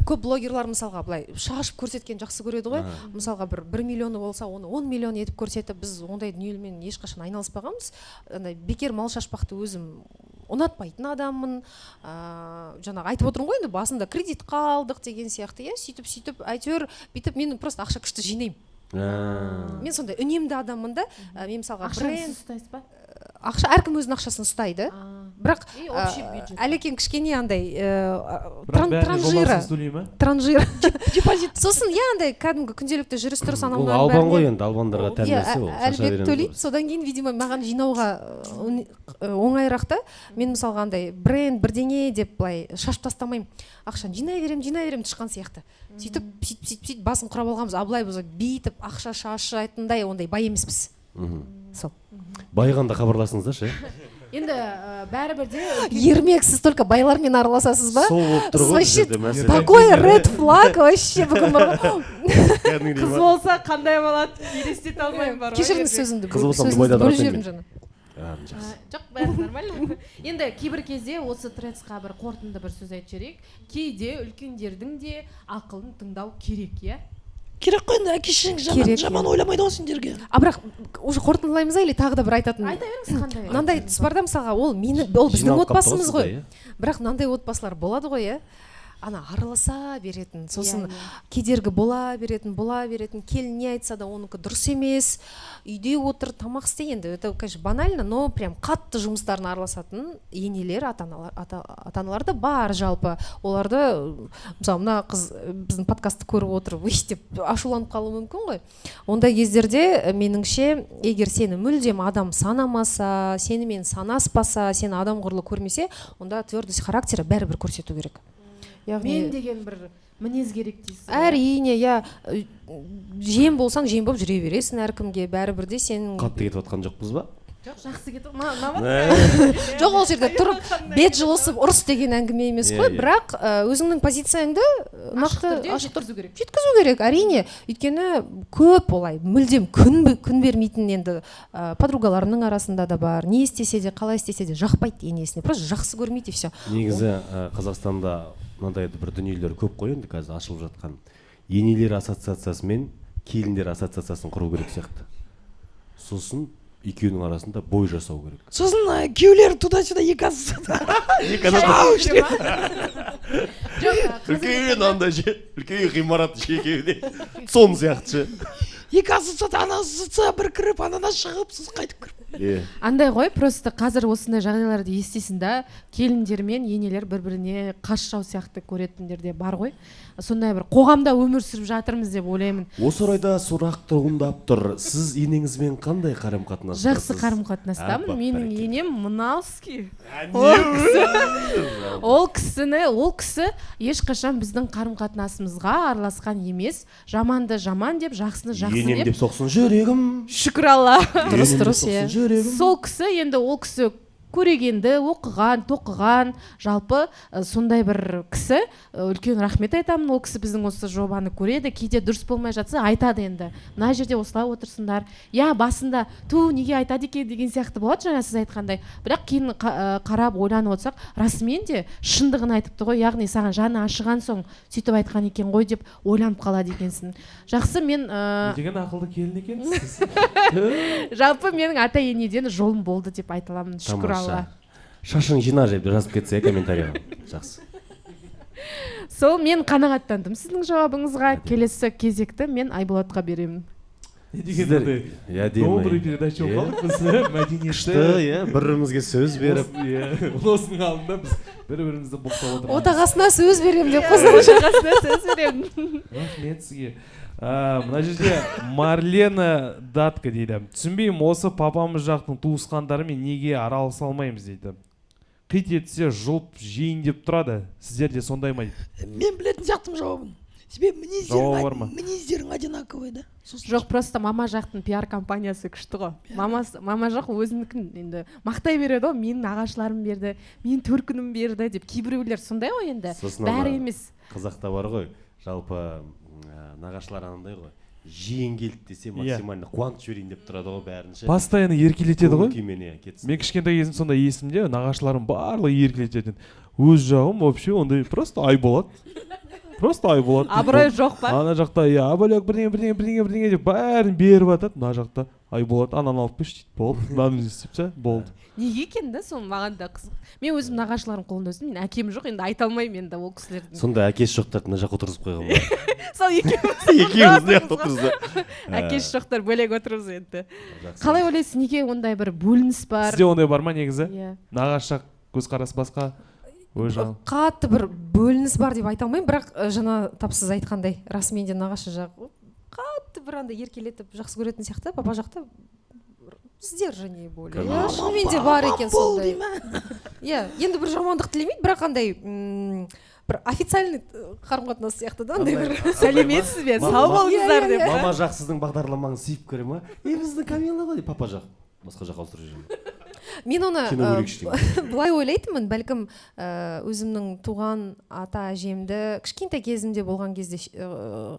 көп блогерлар, мысалға, былай шашып көрсеткен жақсы көреді ғой. Мысалға, бір миллионы болса, оны 10 миллион етіп көрсетіп, біз ондай дүниелермен ешқашан айналыспағанбыз. Андай бекер мал шашпақты өзім ұнатпайтын адаммын. Жаңағы айтып отырмын ғой енді, басында кредитқа алдық деген сияқты, иә. Сөйтіп, әйтеуір бүйтіп, мен просто ақша күшті жинаймын. Мен сондай үнемді адаммын да. Мен, мысалға, Ақшаны бренд сіз ұстайсыз ба? Ақша, әркім өзінің ақшасын ұстайды, бірақ И общий бюджет. Әлекең кішкене андай Бірақ бәріне транжира. жолдасыңыз төлей ма? Транжира. Депозит. Сосын, иә, андай кәдімгі күнделікті жүріс тұрыс, анау Ол мынаның албан ғой бәріне- енді, албандарға тән Иә, нәрсе ол. Шаша Әлібек береміз төлейді. ғой біз. Содан кейін, видимо, маған жинауға оңайырақ та. Мен, мысалға, андай бренд бірдеңе деп былай шашып тастамаймын, ақшаны жинай беремін, жинай беремін тышқан сияқты. Сөйтіп, сөйтіп, сөйтіп, сөйтіп басын құрап алғанбыз. А былай біз бүйтіп ақша шашайтындай ондай бай емеспіз. Сол. Байығанда хабарласыңыздаршы, иә. Енді бәрібір де Ермек, сіз только байлармен араласасыз ба? Сол болып тұр Сіз ғой бұл вообще жерде мәселе. Такой red flag вообще бүгін бар ғой. Кәдімгідей Қыз ма? болса, қандай болады, елестете алмаймын бар ғой. Кешіріңіз, Ермек. сөзімді Қыз болсам, сөзіңізді Дубайда бөліп тұратын жібердім мен. жаңа. А, жақсы. Жоқ, бәрі нормально. Енді кейбір кезде осы тредсқа бір қорытынды бір сөз айтып жіберейік. Кейде үлкендердің де ақылын тыңдау керек, иә. Керек қой енді, әке шешең жаман, Керек, жаман ойламайды ғой сендерге. А бірақ уже қорытындылаймыз ба или тағы да бір айтатын? Айта беріңіз, қандай. Мынандай тұс бар да, мысалға, ол мені, ол біздің Жиналып қалыпты отбасымыз ғой. сізде, иә? Бірақ мынандай отбасылар болады ғой, иә, ана араласа беретін, сосын Иә, иә. кедергі бола беретін, бола беретін. Келін не айтса да, оныкі дұрыс емес, үйде отыр, тамақ істе. Енді это, конечно, банально, но прям қатты жұмыстарына араласатын енелер, ата аналар, ата аналар да бар. Жалпы оларды, мысалы, мына қыз біздің подкастты көріп отырып, «Уй» деп ашуланып қалуы мүмкін ғой. Ондай кездерде, меніңше, егер сені мүлдем адам санамаса, сенімен санаспаса, сені адам құрлы көрмесе, онда твердость характера бәрібір көрсету керек, яғни Мен деген бір мінез керек дейсіз ғой. Әрине, иә. Жем болсаң, жем болып жүре бересің әркімге, бәрібір де сенің Қатты кетіп жатқан жоқпыз ба? Жоқ, жақсы кетіп ұнап. Жоқ, ол жерде тұрып бет жылысып ұрыс деген әңгіме емес Иә, қой. иә. Бірақ өзіңнің позицияңды нақты, түрде ашық жеткізу керек. Жеткізу керек, әрине. Өйткені көп олай мүлдем күн бермейтін енді подругаларымның арасында да бар, не істесе де, қалай істесе де жақпайды енесіне, просто жақсы көрмейді, и все. Негізі Қазақстанда мынандай бір дүниелер көп қой енді қазір ашылып жатқан. Енелер ассоциациясы мен келіндер ассоциациясын құру керек сияқты, сосын екеуінің арасында бой жасау керек. Сосын күйеулері туда сюда екі ассоциация. Екі. Жоқ, Үлкен андай ше, үлкен ғимарат ше, екеуі де ЦОН сияқты ше. Екі ассоциация, ана ассоциация бір кіріп, анадан шығып, сосын қайтып кіріп. Иә. Андай ғой, просто қазір осындай жағдайларды естисің да, келіндер мен енелер бір біріне қас жау сияқты көретіндер де бар ғой. Сондай бір қоғамда өмір сүріп жатырмыз деп ойлаймын. Осы орайда сұрақ туындап тұр: сіз енеңізбен қандай қарым қатынастасыз? Жақсы қарым қатынастамын. Апа, Менің бәрекелді. енем мынауский. Ол кісі, ол кісіні, ол кісі ешқашан біздің қарым қатынасымызға араласқан емес. Жаманды жаман деп, жақсыны жақсы Енем деп. деп соқсын жүрегім. Шүкір Алла. Дұрыс, Енем деп дұрыс, соқсын иә. жүрегім. Сол кісі енді, ол кісі Көрегенді, оқыған, тоқыған, жалпы сондай бір кісі. Үлкен рахмет айтамын. Ол кісі біздің осы жобаны көреді, кейде дұрыс болмай жатса, айтады: енді мына жерде осылай отырсыңдар. Иә, басында ту, неге айтады екен деген сияқты болады, жаңа сіз айтқандай. Бірақ кейін қарап, ойланып отырсақ, расымен де шындығын айтыпты ғой, яғни саған жаны ашыған соң сөйтіп айтқан екен ғой деп ойланып қалады екенсің. Жақсы, мен Не деген ақылды келін екенсіз! Жалпы менің ата енеден жолым болды деп айта аламын, шүкір Тамаша. Алла. Шашың жина деп жазып кетсе комментарийға, жақсы. Сол, мен қанағаттандым сіздің жауабыңызға. Келесі кезекті мен Айболатқа беремін. Не деген Сіздер- андай Иә, әдемі. добрый передача болып қалдық біз, иә, мәдениетті. Күшті, иә, бір бірімізге сөз беріп. Иә, осының алдында біз бір бірімізді боқтап отырмыз. Отағасына сөз беремін деп қойсаңшы. Отағасына сөз беремін. Рахмет сізге. Мына жерде Марлена Датка дейді: түсінбеймін, осы папамыз жақтың туысқандарымен неге араласа алмаймыз дейді. Қит етсе, жұлып жейін деп тұрады. Сіздер де сондай ма дейді. Мен білетін сияқтымын жауабын, себебі Жауабы бар ма? мінездерің, мінездерің одинаковый да, сосын Жоқ, просто мама жақтың пиар компаниясы күшті ғой. Мамасы, мама жақ өзінікін енді мақтай береді ғой: менің нағашыларым берді, менің төркінім берді деп. Кейбіреулер сондай ғой енді, Сосын бәрі ана емес. Қазақта бар ғой, жалпы нағашылар анандай ғой, жиен келді десе, максимально қуантып жіберейін деп тұрады ғой бәрін ше. Постоянно еркелетеді ғой. Көңіл күймен, иә, кетсін. Мен кішкентай кезім сондай есімде, нағашыларым барлығы еркелететін. Өз жағым вообще ондай, просто Айболат, просто Айболат дейді. Абырой жоқ па? Ана жақта, иә, Абалек бірдеңе, бірдеңе, бірдеңе, бірдеңе деп бәрін беріп жатады. Мына жақта Айболат ананы алып келші дейді, болды, мынаны істеп, болды. Неге екен да, сол маған да қызық. Мен өзім нағашыларым қолында өстім, мен әкем жоқ, енді айта алмаймын енді ол кісілердің. Сонда әкесі жоқтарды мына жаққа отырғызып қойған ба? Сол екеуміз. Екеуміз мына жақта отырмыз. Әкесі жоқтар бөлек отырмыз енді. Жақсы. Қалай ойлайсыз, неге ондай бір бөлініс бар? Сізде ондай бар ма негізі? Иә. Нағашы жақ көзқарас басқа, өз жағың. Қатты бір бөлініс бар деп айта алмаймын, бірақ жаңа тап сіз айтқандай, расымен де нағашы жақ қатты бір андай еркелетіп жақсы көретін сияқты, папа жақта бір сдержаннее более. Иә, шынымен де бар екен Бол сондай. Дей ма? Иә, енді бір жамандық тілемейді, бірақ андай бір официальный қарым қатынас сияқты да, андай бір. Сәлеметсіз бе, сау болыңыздар деп. Мама жақ сіздің бағдарламаңызды сүйіп көре ма, е, біздің Камила ғой деп, папа жақ басқа жаққа ауыстырып жібере ма? Мен оны Кино көрейікші деген. былай ойлайтынмын: бәлкім, өзімнің туған ата әжемді кішкентай кезімде болған кезде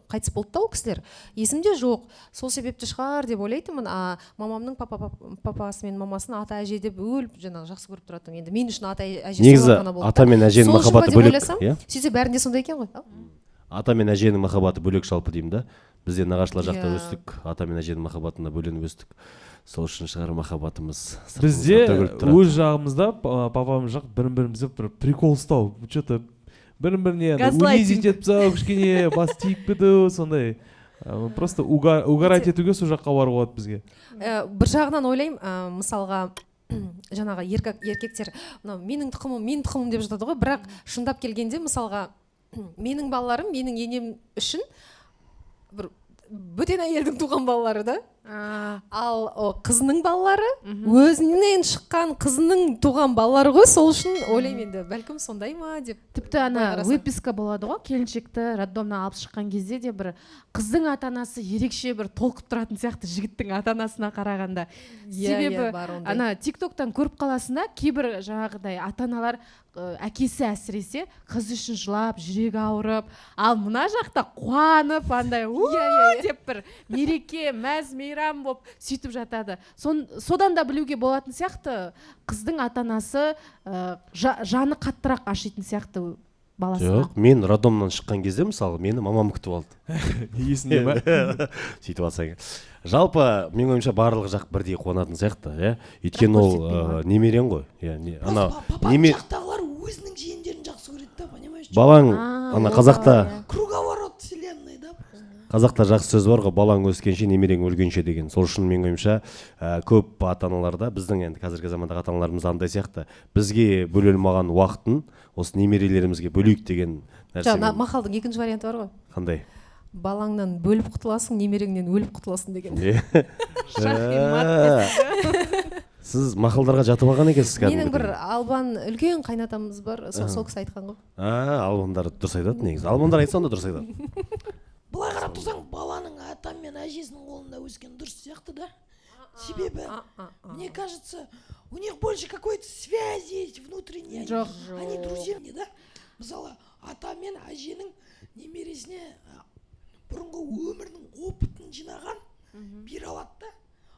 қайтыс болды да, ол кісілер есімде жоқ, сол себепті шығар деп ойлайтынмын. А мамамның папасы мен мамасын ата әже деп өліп жаңағы жақсы көріп тұратынмын. Енді мен үшін ата әже Негізі солар ғана болды ата да. мен әженің Сол үшін ба махаббаты деп бөлек. ойласам, Иә. сөйтсе, бәрінде сондай екен ғой. Ау? Ата мен әженің махаббаты бөлек жалпы деймін да. Біз де нағашылар жақта өстік, ата мен әженің махаббатына бөленіп өстік, сол үшін шығар махаббатымыз сыртымызға Бізде төгіліп тұрады. өз жағымызда, папамыз жақ бір бірімізді бір прикол ұстау, че то бір біріне андай Газлайтинг. унизить етіп тастау, кішкене бас тиіп кету, сондай. Просто угорать етуге сол жаққа баруға болады бізге. Бір жағынан ойлаймын, мысалға, жаңағы еркектер мынау менің тұқымым, менің тұқымым деп жатады ғой, бірақ шындап келгенде, мысалға, менің балаларым менің енем үшін бір бөтен әйелдің туған балалары да, ал қызының балалары өзінен шыққан қызының туған балалары ғой. Сол үшін ойлаймын енді, бәлкім, сондай ма деп. Тіпті ана Былай қарасаң. выписка болады ғой, келіншекті роддомнан алып шыққан кезде де бір қыздың ата анасы ерекше бір толқып тұратын сияқты жігіттің ата анасына қарағанда. Себебі Иә, бар ондай. ана Тик Токтан көріп қаласың да, кейбір жаңағыдай ата аналар, әкесі әсіресе, қыз үшін жылап, жүрегі ауырып, ал мына жақта қуанып, андай «У!» Иә, деп, бір мереке, мәз мейрам болып сөйтіп жатады. Содан да білуге болатын сияқты, қыздың ата анасы жаны қаттырақ ашитын сияқты баласына. Жоқ, мен роддомнан шыққан кезде, мысалы, мені мамам күтіп алды. Есіңде ма? Сөйтіп алсаң, жалпы, менің ойымша, барлық жақ бірдей қуанатын сияқты, иә, өйткені ол көрсетпей ма? Немерең ғой, иә, ана Папаның неме жақтағылар өзінің жиендерін жақсы көреді да, понимаешь? Балаң А, ана ол қазақта да, иә. Круговорот вселенной да просто. Қазақта жақсы сөз бар ғой, балаң өскенше, немерең өлгенше деген. Сол үшін, менің ойымша, көп ата аналарда, біздің енді қазіргі замандағы ата аналарымыз андай сияқты, бізге бөле алмаған уақытын осы немерелерімізге бөлейік деген Жаңа нәрсе. мақалдың екінші варианты бар ғой. Қандай? Балаңнан бөліп құтыласың, немереңнен өліп құтыласың деген. Шах и мат. Сіз мақалдарға жатып алған екенсіз Менің кәдімгідей. бір албан үлкен қайнатамыз бар, сол кісі айтқан ғой. А, албандар дұрыс айтады негізі. Албандар айтса, онда дұрыс айтады. Былай қарап тұрсаң, баланың ата мен әжесінің қолында өскен дұрыс сияқты да, себебі мне кажется, У них больше какой-то связи есть внутренней. Жоқ. Они друзья, не да? Мысалы, ата мен әженің немересіне бұрынғы өмірінің опытын жинаған бере алады да.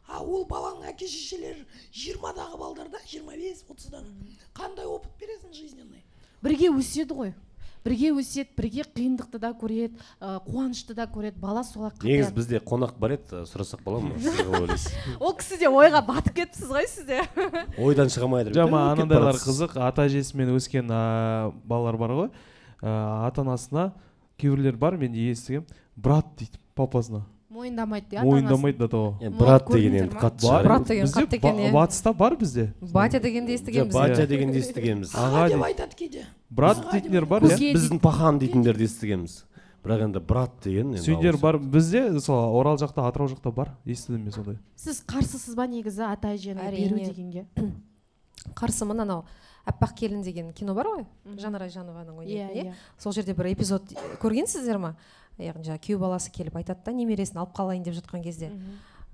А ол баланың әке шешелері 20-дағы балдар да, 25, 30-дағы. Қандай опыт бересің жизненный? Бірге өседі ғой, бірге өседі, бірге қиындықты да көреді, қуанышты да көреді. Бала солай Негізі қатаяды. Бізде қонақ бар еді, сұрасақ бола ма? Сіз қалай ойлайсыз? Ол кісі де ойға батып кетіпсіз ғой сіз де. Ойдан шыға алмай. Жоқ, маған анандайлар қызық. Ата әжесімен өскен балалар бар ғой, ата анасына кейбіреулер бар, мен де естігемін, брат дейді папасына. Мойындамайды иә. Мойындамайды до того. Брат деген Көрдіңдер енді ма? қатты Бар. шығар. Брат деген Бізде қатты екен, иә. Батыста бар бізде. Батя дегенді Жоқ, естігенбіз. батя Иә. дегенді естігенбіз. Аға Аға деп дейді. айтады кейде. Брат Аға дейтіндер деп бар, иә. Көке. Біздің пахан дейтіндерді естігенбіз, бірақ енді брат деген енді Сендер ауыз. бар бізде, сол Орал жақта, Атырау жақта бар, естідім мен сондай. Сіз қарсысыз ба негізі ата әжені беру Әрине. дегенге? Қарсымын. Анау «Аппақ келін» деген кино бар ғой, Жанар Айжанованың ойнайтын, иә. Сол жерде бір эпизод көргенсіздер ма? Яғни жаңағы күйеу баласы келіп айтады да, немересін алып қалайын деп жатқан кезде,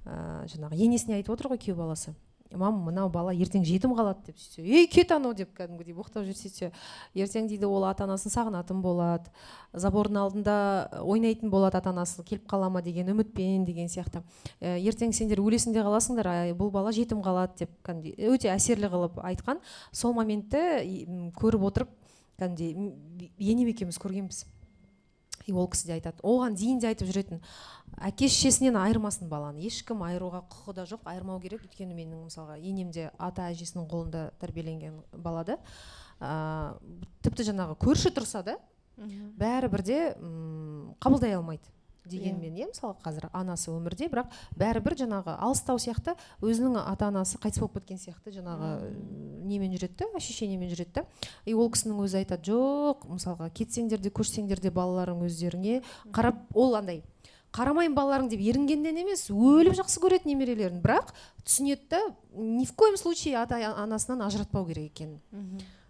жаңағы енесіне айтып отыр ғой күйеу баласы: «Мам, мынау бала ертең жетім қалады», — деп. Сөйтсе, «Ей, кет анау», — деп кәдімгідей боқтап жүр. Сөйтсе, ертең, дейді, ол ата анасын сағынатын болады, забордың алдында ойнайтын болады, ата анасы келіп қала ма деген үмітпен деген сияқты. Ертең сендер өлесің де қаласыңдар, а бұл бала жетім қалады деп кәдімгідей өте әсерлі қылып айтқан. Сол моментті көріп отырып, кәдімгідей енем екеуміз көргенбіз. И ол кісі де айтады, оған дейін де айтып жүретін: әке шешесінен айырмасын баланы ешкім, айыруға құқығы да жоқ, айырмау керек. Өйткені менің, мысалға, енем де ата әжесінің қолында тәрбиеленген бала да. Тіпті жаңағы көрші тұрса да, бәрібір де қабылдай алмайды дегенмен, иә. Мысалы, қазір анасы өмірде, бірақ бәрібір жаңағы алыстау сияқты, өзінің ата анасы қайтыс болып кеткен сияқты жаңағы немен жүреді да, ощущениемен жүреді да. И ол кісінің өзі айтады: жоқ, мысалға, кетсеңдер де, көшсеңдер де, балаларың өздеріңе қарап. Ол андай қарамайын балаларың деп ерінгеннен емес, өліп жақсы көреді немерелерін, бірақ түсінеді да, ни в коем случае ата анасынан ажыратпау керек екенін.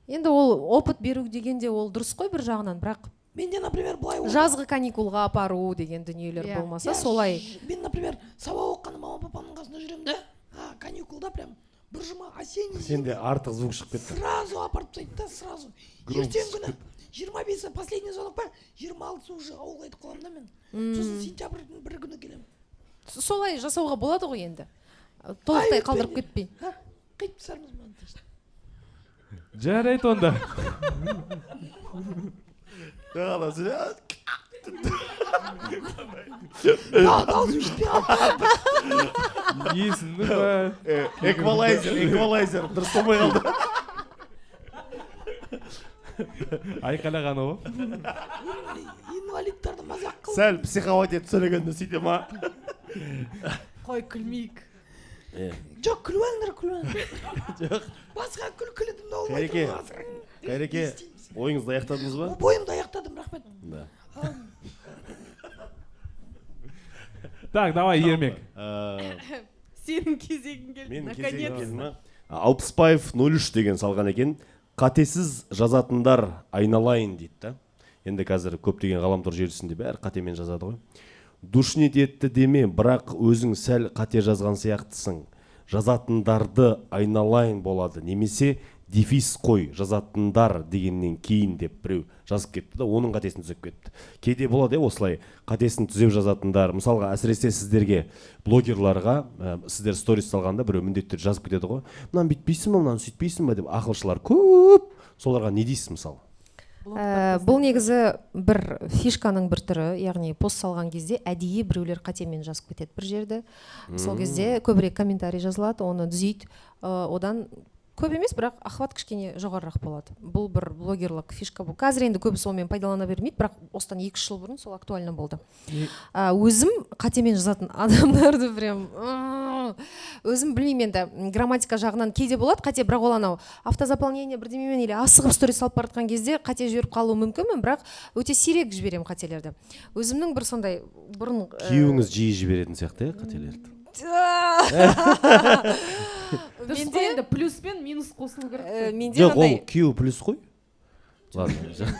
Енді ол опыт беру деген де ол дұрыс қой бір жағынан, бірақ Менде, например, былай болды. жазғы каникулға апару деген дүниелер болмаса, Иә, солай. Мен, например, сабақ оқығанда мама папамның қасында жүремін да, а каникулда прям бір жұма, осенний, Сенде артық звук шығып кетті. сразу апарып тастайды да, сразу. Ертеңгі күні 25-і последний звонок па, 26-сы уже ауылға кетіп қаламын да мен. Сосын сентябрьдің 1 күні келемін. Солай жасауға болады ғой енді, толықтай Ай, қалдырып өтпей. кетпей. А, қиып тастармыз монтажда. Жарайды онда. Дауысым жетпей қалды. Есіңді ба? Эквалайзер дұрыс болмай қалды. Айқайлағаны ғой. Инвалидтарды мазақ қылып. Сәл психовать етіп сөйлегенде сөйте ма? Қой, күлмейік. Жоқ, күліп алыңдар, күліп алыңдар. Басқа күлкілі дым да болмай Қайреке, тұр қазір. Қайреке, Не істейміз? ойыңызды аяқтадыңыз ба? Бойымды аяқтадым, рахмет. Да. Так, давай, Ермек. Сенің кезегің келді. Менің кезегім Наконец. келді ма? Алпысбаев 03 деген салған екен: «Қатесіз жазатындар айналайын», — дейді да. Енді қазір көптеген ғаламтор желісінде бәрі қатемен жазады ғой. «Душнить етті деме, бірақ өзің сәл қате жазған сияқтысың. Жазатындарды айналайын болады немесе дефис қой жазатындар дегеннен кейін», — деп біреу жазып кетті да, оның қатесін түзеп кетті. Кейде болады, иә, осылай қатесін түзеп жазатындар. Мысалға, әсіресе сіздерге, блогерларға, сіздер сторис салғанда біреу міндетті түрде жазып кетеді ғой: «Мынаны бүйтпейсің ба, мынаны сөйтпейсің ба?» — деп. Ақылшылар көп, соларға не дейсіз, мысалы? Бұл негізі бір фишканың бір түрі, яғни пост салған кезде әдейі біреулер қатемен жазып кетеді бір жерді. Сол кезде көбірек комментарий жазылады, оны түзейді. Одан көп емес, бірақ охват кішкене жоғарырақ болады. Бұл бір блогерлік фишка. Бұл қазір енді көбісі онымен пайдалана бермейді, бірақ осыдан 2-3 жыл бұрын сол актуально болды. Өзім қатемен жазатын адамдарды прям өзім білмеймін енді, грамматика жағынан кейде болады қате, бірақ ол анау автозаполнение бірдемемен или асығып сторис салып бара жатқан кезде қате жіберіп қалуы мүмкінмін, бірақ өте сирек жіберемін қателерді. Өзімнің бір сондай бұрын Күйеуіңіз жиі жіберетін сияқты, иә, қателерді. Дұрыс Менде қой, енді плюс пен минус қосылу керек қой. Менде Жоқ, ол мынандай күйеуі плюс қой. Ладно,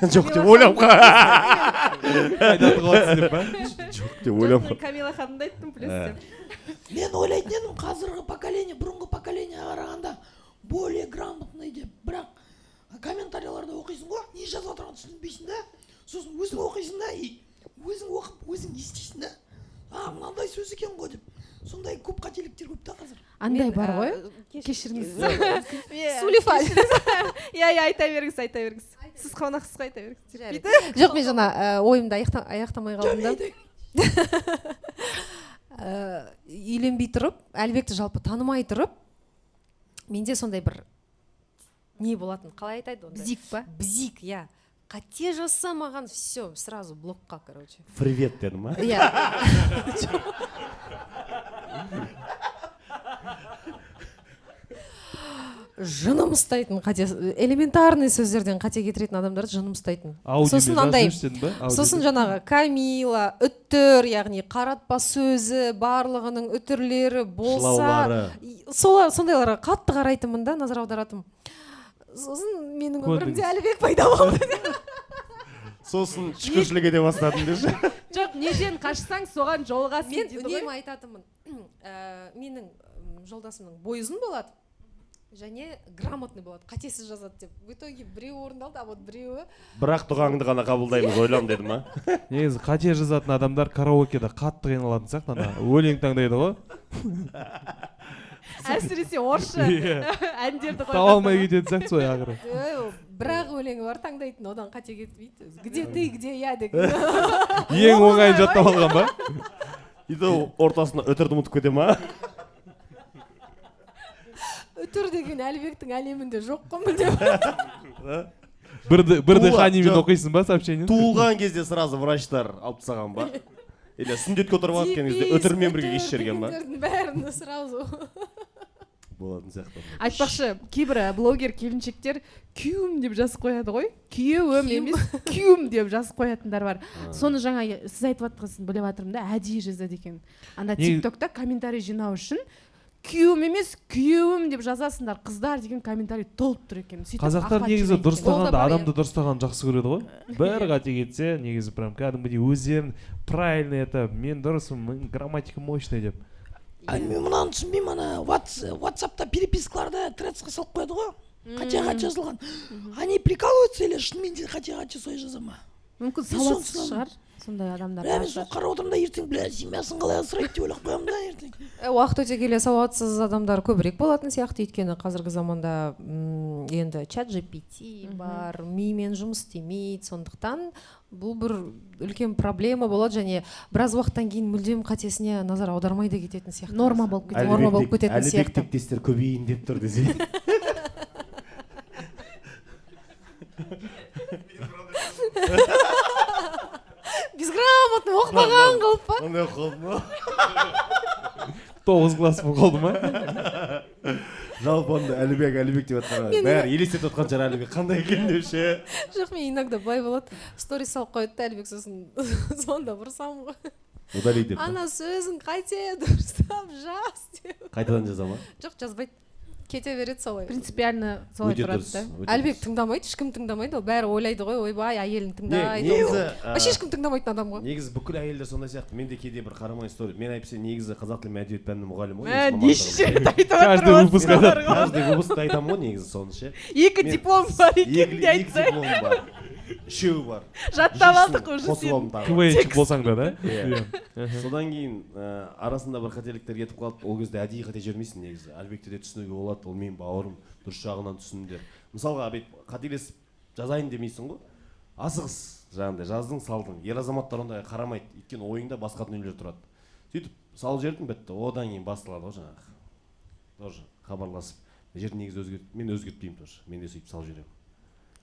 жоқ деп ойлап Қайда тығыласыз деп па? жоқ деп ойлап Жоқ, мен Камила ханымды айттым плюс деп. Мен ойлайтын едім, қазіргі поколение бұрынғы поколениеға қарағанда Более грамотный деп. Бірақ комментарийлерді оқисың ғой, не жазып отырғанын түсінбейсің да. Сосын өзің оқисың да, и өзің оқып, өзің естисің да, а мынандай сөз екен ғой деп. Сондай көп қателіктер көп та қазір. Андай Мен, бар ә, ғой, кеш- кешіріңіз. Сулифа. Иә, айта беріңіз, айта беріңіз, сіз қонақсыз ғой, айта беріңіз. Жарайды. Жоқ, мен жаңа ойымды аяқтамай қалдым да. Үйленбей тұрып, Әлібекті жалпы танымай тұрып, менде сондай бір не болатын, қалай айтады ондай? Бзик па? Бзик, иә. Қате жазса маған, все, сразу блокқа, короче. Привет деді ма? Иә. Жыным ұстайтын қате, элементарный сөздерден қате кетіретін адамдарды жыным ұстайтын. Аудиомен Сосын андай, жазып жіберші дедің ба? Аудио сосын деп. жаңағы Камила, үтір, яғни қаратпа сөзі, барлығының үтірлері болса, Шылаулары. Солар, сондайларға қатты қарайтынмын да, назар аударатынмын. Сосын менің Көрдіңіз. өмірімде Әлібек пайда болды. Сосын шүкіршілік ете бастадым деші. Жоқ, неден қашсаң, соған жолығасың Мен дейді ғой. үнемі айтатынмын. Менің жолдасымның бойы ұзын болады және грамотный болады, қатесіз жазады деп. В итоге біреуі орындалды, а вот біреуі Бірақ дұғаңды ғана қабылдаймыз, ойлам деді ма? Негізі қате жазатын адамдар караокеде қатты қиналатын сияқты, ана өлең таңдайды ғой. Әсіресе орысша Иә. әндерді Таба алмай кететін сияқты солай ақыры. Бірақ өлеңі бар таңдайтын, одан қате кетпейді. Где ты, где я деген. Ең оңайын жаттап алған ба? И то ортасында үтірді ұмытып кете ма? Үтір деген Әлібектің әлемінде жоқ қой мүлдем. Бір дыханиемен Жоқ. оқисың ба сообщение? Туылған кезде сразу врачтар алып тастаған ба? Или сүндетке отырып алып кеткен кезде Дефис, үтірмен бірге үтір кесіп жіберген ба? дегендердің бәрін сразу. Болатын сияқты. Айтпақшы, кейбір блогер келіншектер күйеуім деп жазып қояды ғой. Күйеуім емес, күйеуім деп жазып қоятындар бар. Соны жаңа сіз айтып жатқасын біліп жатырмын да, әдейі жазады екен. Анда ТикТокта комментарий жинау үшін күйеуім емес, күйеуім деп жазасыңдар, қыздар деген комментарий толып тұр екен. Сөйтіп Қазақтар охват негізі жинайды екен. дұрыстағанды, Ол да бар, адамды дұрыстағанды жақсы көреді ғой. Бір қате кетсе, негізі прям кәдімгідей өздерін правильно это, мен дұрысым, мен грамматика мощный деп. А мен мынаны түсінбеймін, ана WhatsAppта перепискаларды тредсқа салып қояды ғой. Қате-қате жазылған. Они прикалываются или шынымен де қате-қате солай жаза ма? Мүмкін Мен соны сауатсыз түсінемін. шығар сондай адамдар. Бля, мен соны қарап отырмын да, ертең, бля, семьясын қалай асырайды деп ойлап қоямын да ертең. Уақыт өте келе сауатсыз адамдар көбірек болатын сияқты, өйткені қазіргі заманда, енді чат GPT бар, мимен жұмыс істемейді, сондықтан бұл бір үлкен проблема болады және біраз уақыттан кейін мүлдем қатесіне назар аудармай да кететін сияқты. Норма болып кетеді. Норма болып кететін Әлібек сияқты. тектестер көбейін деп тұр десе. Безграмотный, оқымаған қылып па? Ондай қылып ма? 9 класс болып қалды ма? Жалпы онда Әлібек, Әлібек деп жатқан Мен бәрі елестетіп отқан шығар Әлібек қандай екен деп ше. Жоқ, мен иногда былай болады, сторис салып қояды да Әлібек, сосын звондап ұрсамын ғой. Удалить деп. Ана сөзің қате, дұрыстап жаз деп. Қайтадан жаза ма? Жоқ, жазбайды. Кете береді солай. Принципиально солай Өте тұрады дұрыс, да. өте Әлібек дұрыс. тыңдамайды, ешкім тыңдамайды, ол бәрі ойлайды ғой, ойбай, әйелін тыңдайды. Негізі, Вообще ешкім тыңдамайтын адам ғой. Негізі бүкіл әйелдер сондай сияқты. Мен де кейде бір қарамай история. Мен әйтпесе негізі қазақ тілі мен әдебиет пәнінің мұғалімі ғой. Мә, негізі неше мамандығым. рет айтып Каждый жатыр выпуск осылар айтады. ғой. Каждый выпускта айтамын ғой негізі соны ше. Екі Мен диплом бар екен Екі де айтсаң. дипломым бар. Үшеуі бар. Жаттап алдық Үшіншісін уже қосып сен. алдым тағы. КВНщик болсаң да, да? Иә. Иә. Содан кейін, арасында бір қателіктер кетіп қалды. Ол кезде әдейі қате жібермейсің негізі. Әлібекті де түсінуге болады, ол менің бауырым, дұрыс жағынан түсіндіңдер. Мысалға, бүйтіп қателесіп жазайын демейсің ғой. Асығыс жаңағыдай жаздың, салдың. Ер азаматтар ондайға қарамайды, өйткені ойыңда басқа дүниелер тұрады. Сөйтіп салып жібердім, бітті. Одан кейін басталады ғой жаңағы. Тоже хабарласып. Мына жерді негізі өзгерт, мен өзгертпеймін тоже. Мен де сөйтіп салып жіберемін.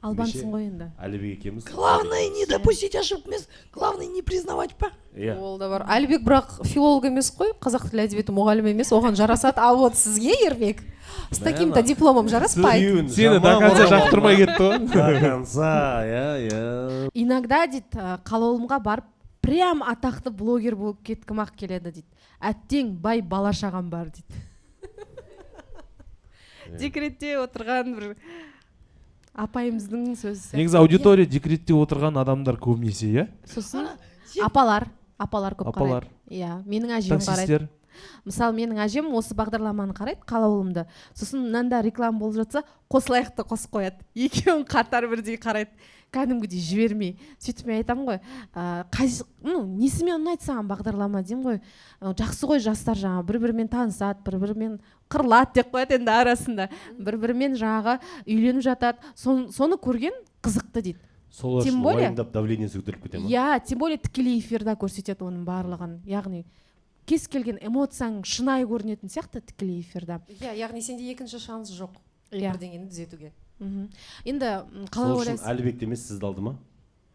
Албансың ғой енді. Әлібек екеуміз. Главное не допустить ошибок емес, главное не признавать па. Иә. Ол да бар. Әлібек бірақ филолог емес қой, қазақ тілі әдебиеті мұғалімі емес, оған жарасады. А вот сізге, Ермек, с таким-то дипломом жараспайды. Күйеуін Сені до жаман конца ұрып жақтырмай алды. кетті ғой. До конца, иә, иә. Иногда дейді, қалаулымға барып прям атақты блогер болып кеткім ақ келеді дейді. Әттең бай бала шағам бар дейді. Декретте отырған бір апайымыздың сөзі сияқты. Негізі аудитория декретте отырған адамдар көбінесе, иә? Сосын Ана, сен апалар, апалар көп Апалар. қарайды. Иә, менің әжем қарайды. Таксисттер. Мысалы, менің әжем осы бағдарламаны қарайды, «Қалаулымды». Сосын мынанда реклама болып жатса, «Қосылайықты» қосып қояды, екеуін қатар бірдей қарайды, кәдімгідей жібермей. Сөйтіп мен айтамын ғой, ну, несімен ұнайды саған бағдарлама деймін ғой. «Жақсы ғой, жастар жаңағы бір бірімен танысады, бір бірімен қырылады», — деп қояды. Енді арасында бір бірімен жаңағы үйленіп жатады. Соны көрген қызықты дейді. Сол Тем үшін более- уайымдап, давлениесі көтеріліп кете ма? Иә, тем более тікелей эфирда көрсетеді оның барлығын, яғни кез келген эмоцияң шынайы көрінетін сияқты тікелей эфирда. Иә, яғни сенде екінші шанс жоқ бірдеңені түзетуге. Енді қалай Сол үшін ойлайсыз? Әлібекті емес, сізді алды ма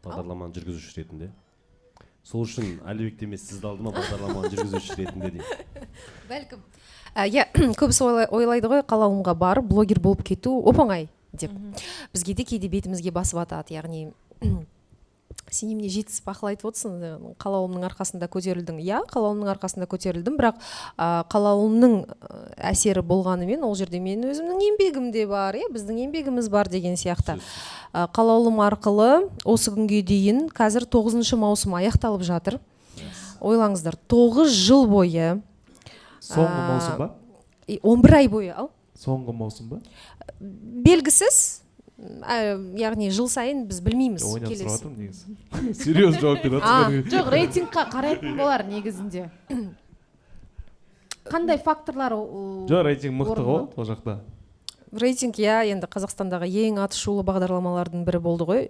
бағдарламаның жүргізушісі ретінде? Сол үшін Әлібекті емес, сізді алды ма бағдарламаның жүргізушісі ретінде деймін. Бәлкім. Иә, көбісі ойлайды ғой, «Қалаулымға барып блогер болып кету оп оңай деп. Бізге де кейде бетімізге басып атады, яғни сен немене жетісіп ақыл айтып отырсың, «Қалаулымның арқасында көтерілдің». Иә, «Қалаулымның арқасында көтерілдім, бірақ «Қалаулымның» әсері болғанымен, ол жерде менің өзімнің еңбегім де бар, иә, біздің еңбегіміз бар деген сияқты. «Қалаулым» арқылы осы күнге дейін, қазір тоғызыншы маусым аяқталып жатыр, ойлаңыздар, 9 жыл бойы. Соңғы маусым ба? 11 ай бойы ал. Соңғы маусым ба? Белгісіз. Яғни жыл сайын біз білмейміз Ойнап келесі. сұрап жатырмын негізі, серьезно жауап беріп жатырсың. Жоқ, рейтингқа қарайтын болар негізінде. Қандай факторлар Жоқ, рейтинг мықты орын ғой алады? ол жақта. Рейтинг, иә, енді Қазақстандағы ең атышулы бағдарламалардың бірі болды ғой.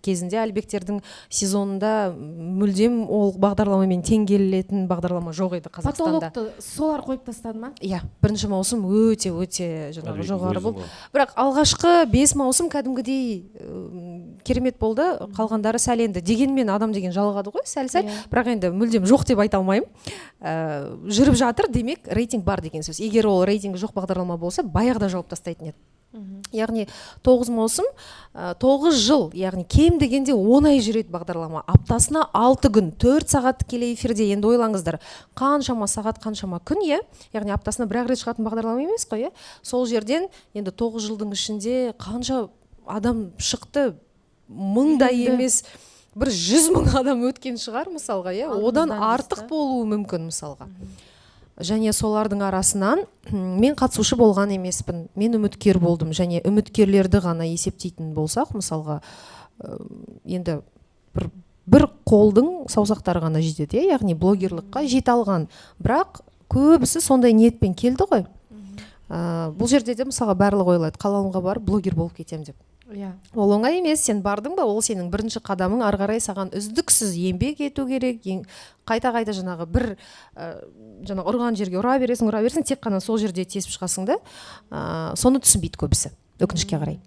Кезінде Әлібектердің сезонында мүлдем ол бағдарламамен тең келетін бағдарлама жоқ еді Қазақстанда. Потолокты солар қойып тастады ма? Иә, бірінші маусым өте өте жаңағы Әлібектің жоғары өзің болды. ғой. Бірақ алғашқы бес маусым кәдімгідей керемет болды, қалғандары сәл енді, дегенмен адам деген жалығады ғой сәл сәл. Бірақ енді мүлдем жоқ деп айта алмаймын. Жүріп жатыр, демек рейтинг бар деген сөз. Егер ол рейтингі жоқ бағдарлама болса, баяғыда жауып тастайтын еді. Яғни тоғыз маусым, 9 жыл, яғни кем дегенде 10 ай жүреді бағдарлама, аптасына 6 күн, 4 сағат тікелей эфирде. Енді ойлаңыздар, қаншама сағат, қаншама күн, иә. Яғни аптасына бір ақ рет шығатын бағдарлама емес қой, иә. Сол жерден енді 9 жылдың ішінде қанша адам шықты, мыңдай Енді. емес, бір 100 000 адам өткен шығар мысалға, иә, одан Алдымыздан артық дейсіз да? болуы мүмкін мысалға. Және солардың арасынан мен қатысушы болған емеспін, мен үміткер болдым. Және үміткерлерді ғана есептейтін болсақ, мысалға, енді бір қолдың саусақтары ғана жетеді, иә, яғни блогерлыққа жете алған. Бірақ көбісі сондай ниетпен келді ғой. Бұл жерде де мысалға барлығы ойлайды, «Қалаулымға барып блогер болып кетемін» деп. Ол оңай емес. Сен бардың ба, ол сенің бірінші қадамың. Ары қарай саған үздіксіз еңбек ету керек, қайта қайта жаңағы бір жаңағы ұрған жерге ұра бересің, ұра бересің, тек қана сол жерде тесіп шығасың да. Соны түсінбейді көбісі, өкінішке қарай.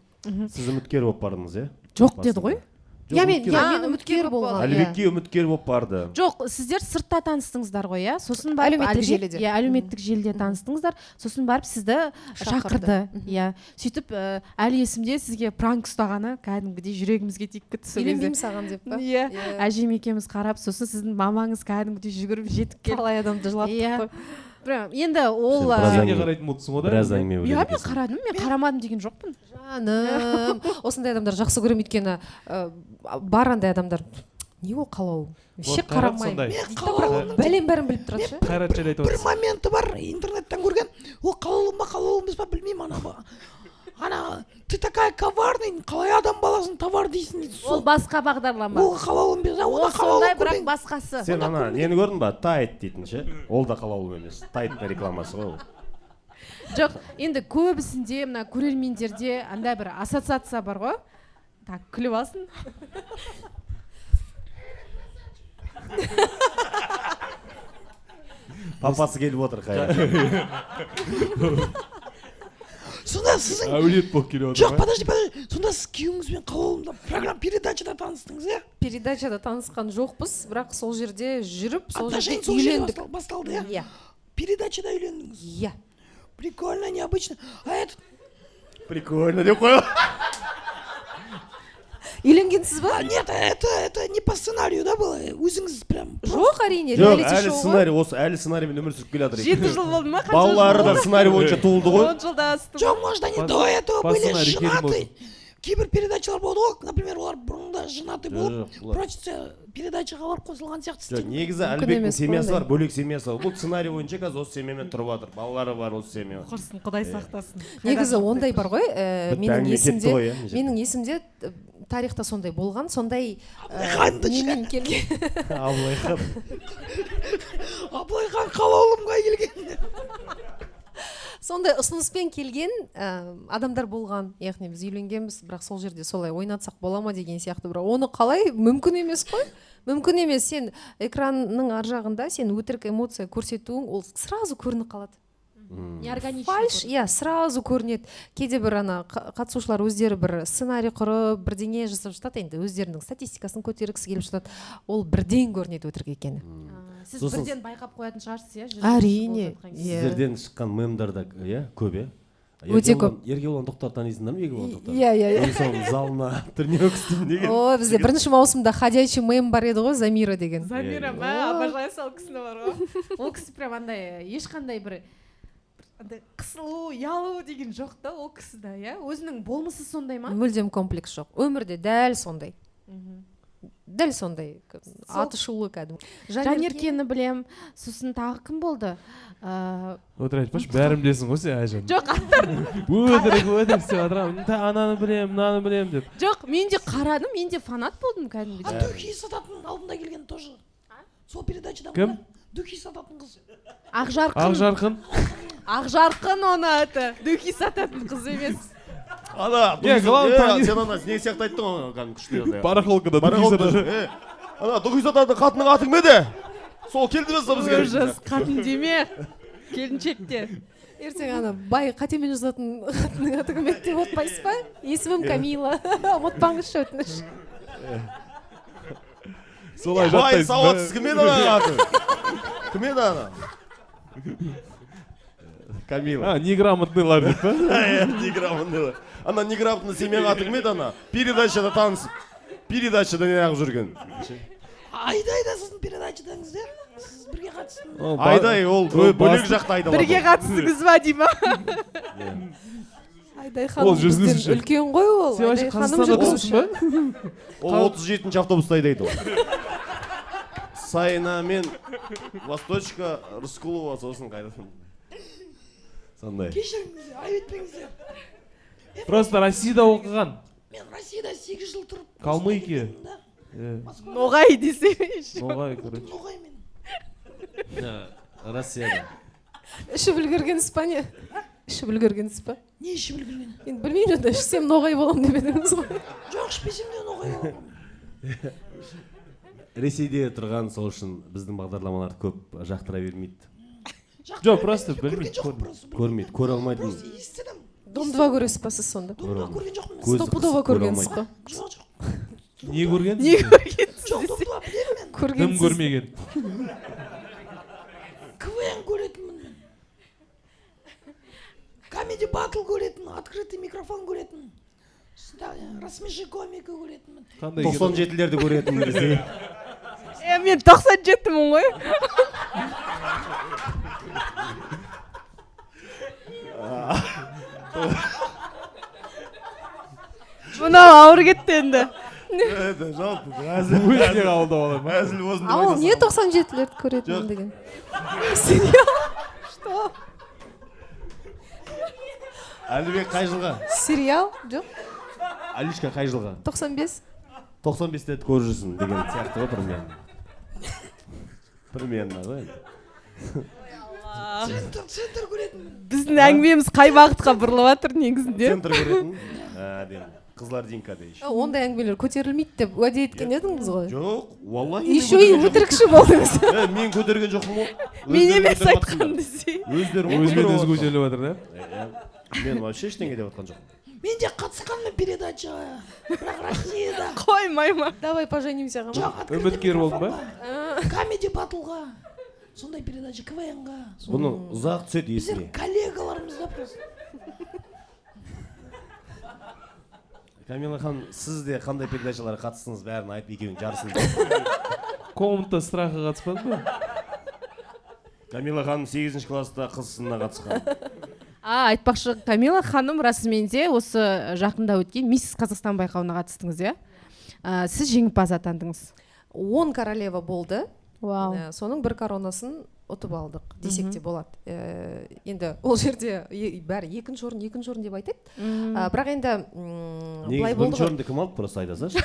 Сіз үміткер болып бардыңыз, иә? Жоқ деді ғой. Жоқ, Иә, мен үміткер. иә, А, мен үміткер үміткер болған. Әлібекке үміткер болып барды. Жоқ, сіздер сыртта таныстыңыздар ғой, иә, сосын барып Әлеуметтік Әлібек- желіде. Иә, әлеуметтік желіде таныстыңыздар, сосын барып сізді Шақырды. шақырды, иә. Сөйтіп әлі есімде, сізге пранк ұстағаны кәдімгідей жүрегімізге тиіп кетті сол кезде. «Үйленбеймін саған» деп па? Иә. Иә. Әжем екеуміз қарап, сосын сіздің мамаңыз кәдімгідей жүгіріп жетіп келді. Талай адамды жылаттық Иә. қой. Прям енді ол Сен біраз Сен де әңгіме- қарайтын болыпсың ғой да? Біраз әңгіме Иә, біледі мен екенсің. қарадым, мен қарамадым деген жоқпын. Жаным, осындай адамдар жақсы көремін, өйткені бар андай адамдар, не ол «Қалаулым», вообще Вот Қайрат қарамаймын сондай. Мен дейді да, бірақ «Қалаулымның» бәлен бәрін біліп тұрады ше. Қайрат жайлы айтып бір отырсың. моменті бар, интернеттен көрген. Ол «Қалаулым» ба, «Қалаулым» емес па, білмеймін. Ана «Ты такая коварный, қалай адам баласын товар дейсің» дейді. Ол Сол басқа бағдарлама. Ол «Қалаулым» емес, Ол онда сондай, «Қалаулым» бірақ көрмеген. басқасы. Сен ана нені көрдің ба, «Тайд» дейтін ше? Ол да «Қалаулым» емес, «Тайдтың» рекламасы ғой ол. Жоқ, енді көбісінде мына көрермендерде андай бір ассоциация бар ғой. Так, күліп алсын. Папасы келіп отыр, Қайрат. Сонда сіздің Әулет болып келіп отыр Жоқ, ма? подожди, подожди, сонда сіз күйеуіңізбен «Қалаулымда» программа, передачада таныстыңыз, иә? Передачада танысқан жоқпыз, бірақ сол жерде жүріп, сол Отношения жерде сол жерде үйлендік. басталды, иә? Иә. Передачада үйлендіңіз? Иә. Прикольно, необычно. А этот «Прикольно» деп қой. Үйленгенсіз ба? А, нет, это не по сценарию да было, өзіңіз прям? Жоқ, әрине, Жоқ, реалити әлі шоу ғой. сценарий, осы әлі сценариймен өмір сүріп келе жатыр. 7 жыл болды ма, қанша жыл Балалары да болды? сценарий бойынша туылды ғой. 10 жылда асты. Жоқ, может, они По- до этого по были сценарию фильм женаты. Кейбір передачалар болады ғой, например, олар бұрында женатый болып, Жоқ, бұлар- прочится, передачаға барып қосылған сияқты Жоқ, істейді. негізі Мүмкін Әлібектің емес қой семьясы ондай. бар, бөлек семьясы бар. Бұл сценарий бойынша қазір осы семьямен тұрып жатыр, балалары бар осы семья. Құрсын, құдай сақтасын. Негізі ондай бар ғой, Бітті, менің әңгіме кетті есімде ғой, иә, мына жерде. менің есімде, тарихта сондай болған, сондай Абылайханды ше. немен келген. Абылайхан. Абылайхан Қалаулымға келген. Сондай ұсыныспен келген адамдар болған, яғни біз үйленгенбіз, бірақ сол жерде солай ойнатсақ бола ма деген сияқты. Бірақ оны қалай, мүмкін емес қой, мүмкін емес. Сен экранның ар жағында сен өтірік эмоция көрсетуің, ол сразу көрініп қалады. Неорганично. Фальш, иә, сразу көрінеді. Кейде бір ана қатысушылар өздері бір сценарий құрып, бірдеңе жасап жатады, енді өздерінің статистикасын көтергісі келіп жатады, ол бірден көрінеді өтірік екені. Сіз Сосын- бірден байқап қоятын шығарсыз, иә, жүргізуші Әрине, болып жатқан кезде. иә. Сіздерден шыққан мемдар да, иә, көп, иә. Өте көп. Еркебұлан Тоқтар танисыңдар ма, Еркебұлан Тоқтар? Иә. Мен соның залына тренировка істеймін деген. О, бізде бірінші маусымда ходячий мем бар еді ғой, Замира деген. Замира, Иә, мә, обожаю сол кісіні бар ғой. Ол кісі прям андай, ешқандай бір андай қысылу, ұялу деген жоқ та ол кісіде, иә. Өзінің болмысы сондай ма? Мүлдем комплекс жоқ, өмірде дәл сондай, дәл сондай, аты шулы кәдімгі. Жанеркені білем, сосын тағы кім болды? Өтірік айтпашы, бәрін білесің ғой сен, Айжан. Жоқ. Өтірік, өтірік істеп жатырамын, ананы білемін, мынаны білемін деп. Жоқ, мен де қарадым, мен де фанат болдым кәдімгідей. А духи сататын алдында келген тоже сол передачадан. Кім? Духи сататын қыз. Ақжарқын. Ақжарқын. Ақжарқын, оны аты духи сататын қыз емес. Ана, Иә, главное, сен ана не сияқты айттың ғой, кәдімгі күшті андай. Барахолкада духи Барахолкада, сатады. Ана духи сататын қатынның аты кім еді? Сол келді ме бізге? Ужас, қатын деме, келіншек те. Ертең ана бай қатемен жазатын қатынның аты кім еді деп отпайсыз ба? Есімім Камила, ұмытпаңызшы, өтініш. Солай Бай жаттайсың ба? сауатсыз, кім еді ана аты? Кім еді ана? Камила. А, неграмотныйлар деп па? Иә, неграмотныйлар. Ана неграмотный семьяның аты кім еді ана? Передачада танысып, передачада неғып жүрген. Айдай да сіздің передачадаңыз, иә, сіз бірге қатыстыңыз. Ол Айдай ол ол бөлек жақта айдалады. Бірге қатыстыңыз ба дей ма? Айдай Ол ханым бізден жүргізуші. үлкен ғой ол. Сен вообще Айдай ханым Қазақстанда жүргізуші. тұрсың ба? Ол 37-ші автобуста айдайды ол. Сайна мен Восточка, Рыскулова, сосын қайдасын. Сондай. Кешіріңіздер, айып етпеңіздер. Просто Россияда оқыған. Мен Россияда 8 жыл тұрып, Калмыкия. осында келгенмін да. Иә. Москвада. Ноғай десе. Ноғай, короче. Ноғай мен. Россияда. Ішіп үлгергенсіз ба, не ішіп үлгергенсіз ба? Не ішіп үлгерген? Енді білмеймін, енді ішсем ноғай боламын деп едіңіз ғой. Жоқ, ішпесем де ноғай боламын. Ресейде тұрған сол үшін біздің бағдарламаларды көп жақтыра бермейді. Жоқ, просто Көрген білмейді, жоқпын, көрмейді. просто Көрмейді, көре алмайды. Просто естідім. Дом 2 көресіз ба сіз сонда? Дом 2 көрген жоқпын мен. Көзі Стопудово қысық, көре көргенсіз алмайды. ғой. Жоқ. Не көрген? Не көргенсіз? Жоқ, Дом 2 білемін мен. Дым Көргенсіз. көрмеген. КВН көретінмін мен, Камеди Батл көретін, открытый микрофон көретін, Рассмеши комика көретінмін. Қандай кино? 97-лерді көретін Ресей. Е, мен 97-мін ғой. Мынау ауыр кетті енді. Жалпы бір әзіл. Өзіне қабылдап аламын ба? Әзіл болсын деп А ол айта не салдым. 97-лерді көретін Жоқ. деген сериал, что? Әлібек қай жылға? Сериал жоқ. Алишка қай жылға? 95. 95-терді көріп жүрсің деген сияқты ғой, примерно. Примерно ғой енді. Центр, Центр көретінмін. Біздің әңгімеміз қай бағытқа бұрылып жатыр негізінде? Центр көретін. Әдемі. Қызлар Динка де еще. Ондай әңгімелер көтерілмейді деп уәде еткен едіңіз ғой. Жоқ, валлахи. Мен Еще и көтерген жоқпын. өтірікші болдыңыз. Мен көтерген жоқпын ғой. Мен Өздері емес көтеріп айтқан жатқандар. десе. Өздері ғой Өзімен көтеріп өзі көтеріліп жатыр да. жатқан. Иә. Мен вообще ештеңе деп жатқан жоқпын. Мен де қатысқанмын передачаға, бірақ Россияда. Қоймай ма? Давай поженимся ға ма? Жоқ, открытый Үміткер болдың ба? микрофонға, Камеди Батлға, сондай передача, КВН-ға. Бұны ұзақ түседі Біздер есіне. коллегаларымыз да просто. Камила ханым, сіз де қандай передачаларға қатыстыңыз, бәрін айтып, екеуің жарысын. Комната страха қатыспадың ба? Камила ханым 8 класста қыз сынына қатысқан. А, айтпақшы, Камила ханым, расымен де осы жақында өткен «Миссис Қазақстан» байқауына қатыстыңыз, иә? Сіз жеңімпаз атандыңыз. 10 королева болды. Вау. Соның бір коронасын ұтып алдық десек те болады. Енді ол жерде бәрі екінші орын, екінші орын деп айтады. Бірақ енді былай Негізі болды бірінші ғой. орынды кім алды, просто айта салшы.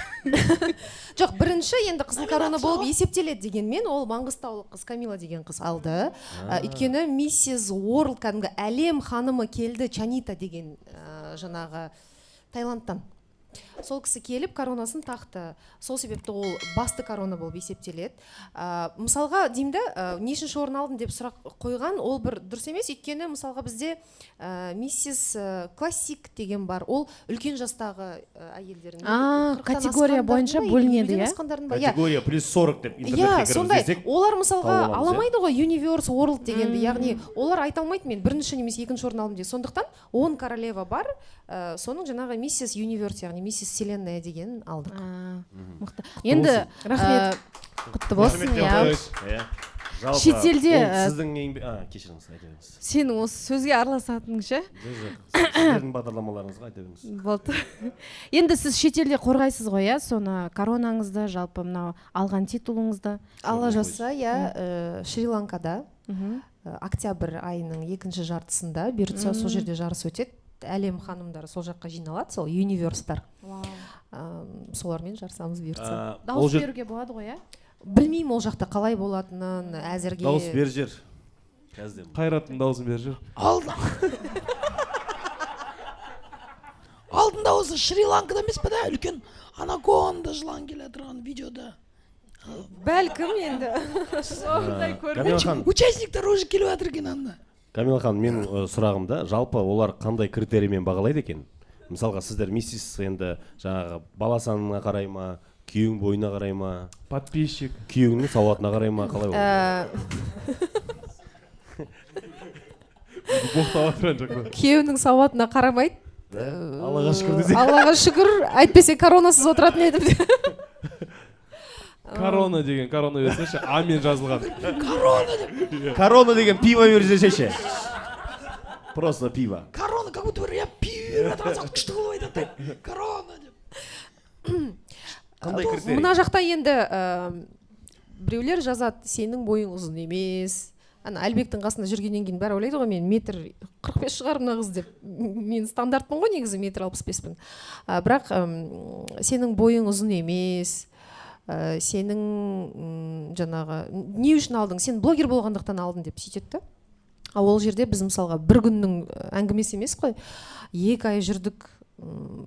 Жоқ, бірінші енді қызыл корона болып есептеледі дегенмен, ол маңғыстаулық қыз, Камила деген қыз алды. Өйткені «Миссис Уорлд», кәдімгі әлем ханымы келді, Чанита деген, жаңағы Таиландтан. Сол кісі келіп коронасын тақты, сол себепті ол басты корона болып есептеледі. Мысалға деймін да, нешінші орын алдың деп сұрақ қойған ол бір дұрыс емес, өйткені мысалға бізде «Миссис Классик» деген бар, ол үлкен жастағы әйелдердің, А, 40-тан категория асқандардың бойынша ба, бөлінеді, 50-ден иә? асқандардың ба, иә. Категория плюс 40 деп Иә, интернетке кіріп сондай. іздесек, Олар мысалға тауып аламыз, ала иә? алмайды ғой Universe World дегенді, яғни олар айта алмайды мен бірінші немесе екінші орын алдым деп. Сондықтан 10 королева бар, соның жаңағы «Миссис Universe», яғни «Миссис Вселенная» деген алдық. А, мықты енді. Рахмет. Құтты болсын, иә. Иә. Жалпы, Шетелде, ол сіздің а, кешіріңіз, айта беріңіз. Сенің осы сөзге араласатының ше. Жоқ, сіздердің бағдарламаларыңызға айта беріңіз. Болды. Енді сіз шетелде қорғайсыз ғой, иә, соны, коронаңызды, жалпы мынау алған титулыңызды? Алла жазса, иә, Шри Ланкада октябрь айының екінші жартысында бұйыртса, сол жерде жарыс өтеді. Әлем ханымдары сол жаққа жиналады, сол юниверстар. Солармен жарысамыз бұйыртса. Ол Дауыс жер беруге болады ғой, иә? Білмеймін ол жақта қалай болатынын әзірге. Дауыс бер жер қазір. Қайраттың дауысын беріп жібер. Алдында осы Шри Ланкада емес па да, үлкен анаконда жылан келе тұрған видеода? Бәлкім енді. Камила ханым. Участниктер уже келіп жатыр екен анда. Камила ханым, менің сұрағым да, жалпы олар қандай критериймен бағалайды екен? Мысалға, сіздер миссис енді жаңағы бала санына қарай ма, күйеуің бойына қарай ма? Подписчик. Күйеуіңнің сауатына қарай ма, қалай ол? Боқтап жатыр ана жақта. Күйеуінің сауатына қарамайды. Аллаға шүкір десең. Аллаға шүкір, әйтпесе коронасыз отыратын едім. Корона деген корона берсеші, амен жазылған. Корона деп. Корона деген пиво берсе ше, просто пиво. Корона, как будто бір, иә, пиво беріп жатқан сияқты күшті қылып айтады да, корона деп. Қандай критерий? Мына жақта енді біреулер жазады, сенің бойың ұзын емес. Ана Әлібектің қасында жүргеннен кейін бәрі ойлайды ғой, мен 1,45 метр шығар мына қыз деп. Мен стандартпын ғой негізі, 1,65 метрмін. Бірақ сенің бойың ұзын емес, сенің жаңағы не үшін алдың, сен блогер болғандықтан алдың деп сөйтеді да. А ол жерде біз мысалға бір күннің әңгімесі емес қой, 2 ай жүрдік,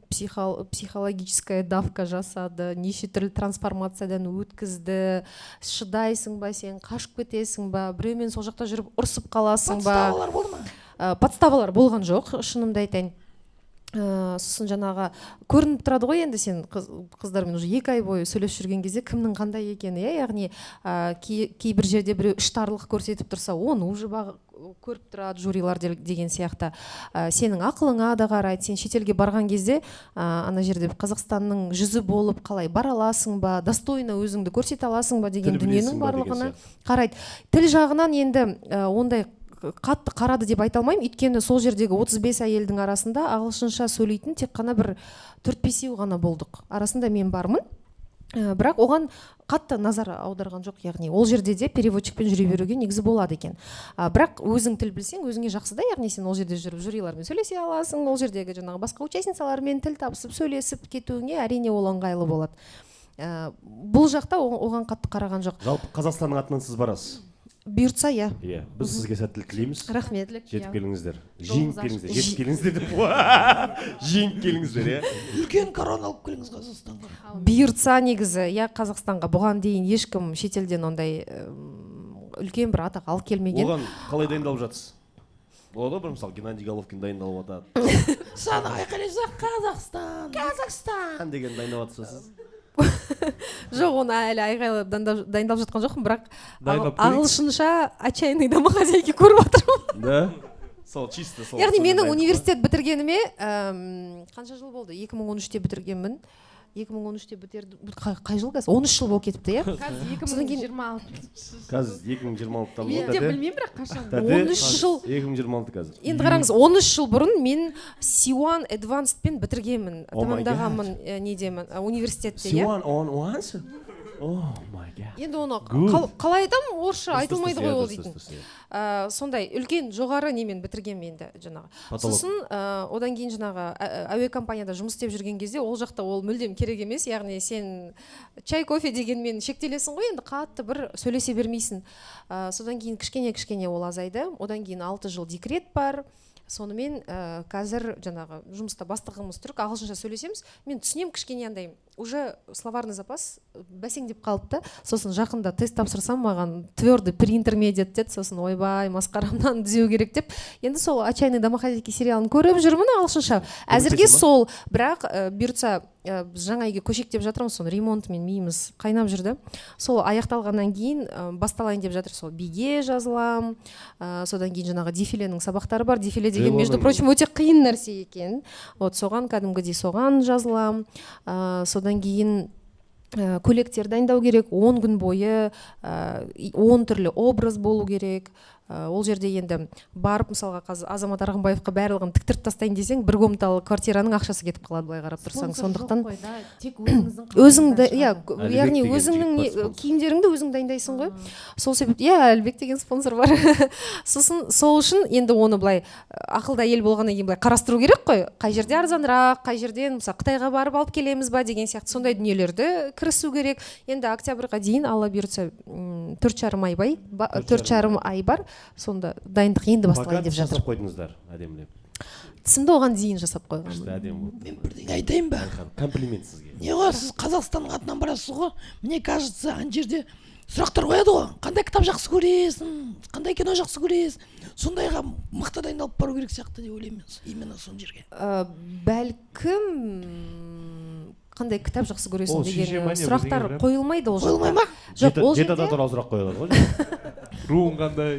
психологическая давка жасады, неше түрлі трансформациядан өткізді. Шыдайсың ба сен, қашып кетесің ба, біреумен сол жақта жүріп ұрсып қаласың ба? Подставалар болды ма? Подставалар болған жоқ, шынымды айтайын. Сосын жаңағы көрініп тұрады ғой енді, сен қыздармен уже 2 ай бойы сөйлесіп жүрген кезде кімнің қандай екені, иә, яғни кейбір жерде біреу іштарлық көрсетіп тұрса, оны уже көріп тұрады жюрилар деген сияқты. Сенің ақылыңа да қарайды. Сен шетелге барған кезде ана жерде Қазақстанның жүзі болып қалай бара аласың ба, достойно өзіңді көрсете аласың ба деген Тіл дүниенің білесің ба деген барлығына сияқты. қарайды. Тіл жағынан енді ондай қатты қарады деп айта алмаймын, өйткені сол жердегі 35 әйелдің арасында ағылшынша сөйлейтін тек қана бір төрт бесеу ғана болдық, арасында мен бармын. Бірақ оған қатты назар аударған жоқ, яғни ол жерде де переводчикпен жүре беруге негізі болады екен. Бірақ өзің тіл білсең, өзіңе жақсы да, яғни сен ол жерде жүріп жюрилармен сөйлесе аласың, ол жердегі жаңағы басқа участницалармен тіл табысып сөйлесіп кетуіңе, әрине, ол ыңғайлы болады. Бұл жақта оған қатты қараған жоқ. Жалпы Қазақстанның атынан сіз барасыз? Бұйыртса, иә. Иә, біз сізге сәттілік тілейміз. Рахмет. Жетіп келіңіздер, жеңіп Жолыңыз келіңіздер. ашық. Жетіп келіңіздер деп, жеңіп келіңіздер, иә. Үлкен корона алып келіңіз Қазақстанға. Бұйыртса, негізі, иә, Қазақстанға бұған дейін ешкім шетелден ондай үлкен бір атақ алып келмеген. Оған қалай дайындалып жатсыз? Болады ғой бір, мысалы, Геннадий Головкин дайындалып жатады. Сіз ана айқайлайсыз: «Қазақстан, Қазақстан!» Деген дайындалып жатсыз сіз? Жоқ, оны әлі айғайлап дайындалып жатқан жоқпын, бірақ Дайындап көрейік. ағылшынша «Отчаянные домохозяйки» көріп жатырмын. Да, сол чисто сол Яғни сондай менің дайындық па? университет бітіргеніме қанша жыл болды? 2013-те бітіргенмін. 2013-те бітірдім. Қай жыл қазір? 13 жыл болып кетіпті, иә. Қазір екі Содан мың кейін- 26. Қазір 2026-тамыз Мен ғой, де тәте. білмеймін, бірақ қашан. Тәте, 13 жыл. 2026 қазір. Енді қараңыз, 13 жыл бұрын мен C1 Advanced-пен бітіргенмін, Oh my God. тамамдағанмын, недемін, университетте, иә. C1 on once? Oh my God. Енді оны Good. қалай айтамын, орысша айтылмайды Дұрыс, ғой ол дұрыс, дейтін. дұрыс, иә. Сондай үлкен жоғары немен бітіргенмін енді жаңағы. Потолок. Сосын одан кейін жаңағы әуе компанияда жұмыс істеп жүрген кезде ол жақта ол мүлдем керек емес, яғни сен чай, кофе дегенмен шектелесің ғой енді, қатты бір сөйлесе бермейсің. Содан кейін кішкене кішкене ол азайды. Одан кейін 6 жыл декрет бар. Сонымен қазір жаңағы жұмыста бастығымыз түрік, ағылшынша сөйлесеміз, мен түсінемін кішкене, андай уже словарный запас бәсеңдеп қалды да. Сосын жақында тест тапсырсам, маған твердый pre-intermediate деді. Сосын ойбай, масқарамнан түзеу керек деп, енді сол «Отчаянные домохозяйки» сериалын көріп жүрмін ағылшынша әзірге. Көмектесе ма? Сол бірақ бұйыртса, біз жаңа үйге көшейік деп жатырмыз, соның ремонтымен миымыз қайнап жүр да. Сол аяқталғаннан кейін басталайын деп жатыр, сол биге жазыламын. Содан кейін жаңағы дефиленің сабақтары бар. Дефиле деген, между прочим, өте қиын нәрсе екен. Вот соған кәдімгідей соған жазыламын. Содан кейін көйлектер дайындау керек, 10 күн бойы 10 түрлі образ болу керек. Ол жерде енді барып, мысалға, қазір Азамат Арғынбаевқа барлығын тіктіріп тастайын десең, бір комнаталы квартираның ақшасы кетіп қалады, былай қарап тұрсаң. Спонсор жоқ Сондықтан қой, да, тек өзіңіздің өзіңді, қалтаңыздан иә, шығады. Әлібек яғни деген өзіңнің жігіт бар спонсор. Киімдеріңді өзің дайындайсың ғой. Сол себепті, иә, Әлібек деген спонсор бар. Сосын сол үшін енді оны былай ақылды әйел болғаннан кейін былай қарастыру керек қой, қай жерде арзанырақ, қай жерден, мысалы, Қытайға барып алып келеміз ба деген сияқты, сондай дүниелерді кірісу керек. Енді октябрьға дейін, Алла бұйыртса, 4,5 ай бай, 4,5 ай бар. Сонда дайындық енді Пока басталайын деп тіс жатыр. Жасап қойдыңыздар әдемілеп. Тісімді оған дейін жасап қойғанмын. Күшті, әдемі болды. Мен бірдеңе айтайын ба? Айхан, комплимент сізге. Не ғой, сіз Қазақстанның атынан барасыз ғой. Мне кажется, ана жерде сұрақтар қояды ғой: қандай кітап жақсы көресің, қандай кино жақсы көресің. Сондайға мықты дайындалып бару керек сияқты деп ойлаймын мен, именно сол жерге. Бәлкім, қандай кітап жақсы көресің Ол шеше деген ма, не, сұрақтар бірдеңе бір, қойылмайды ол Қойылмай жақта. ма? Жоқ, ол Жеті ата жерде туралы сұрақ қойылады ғой. Руың қандай?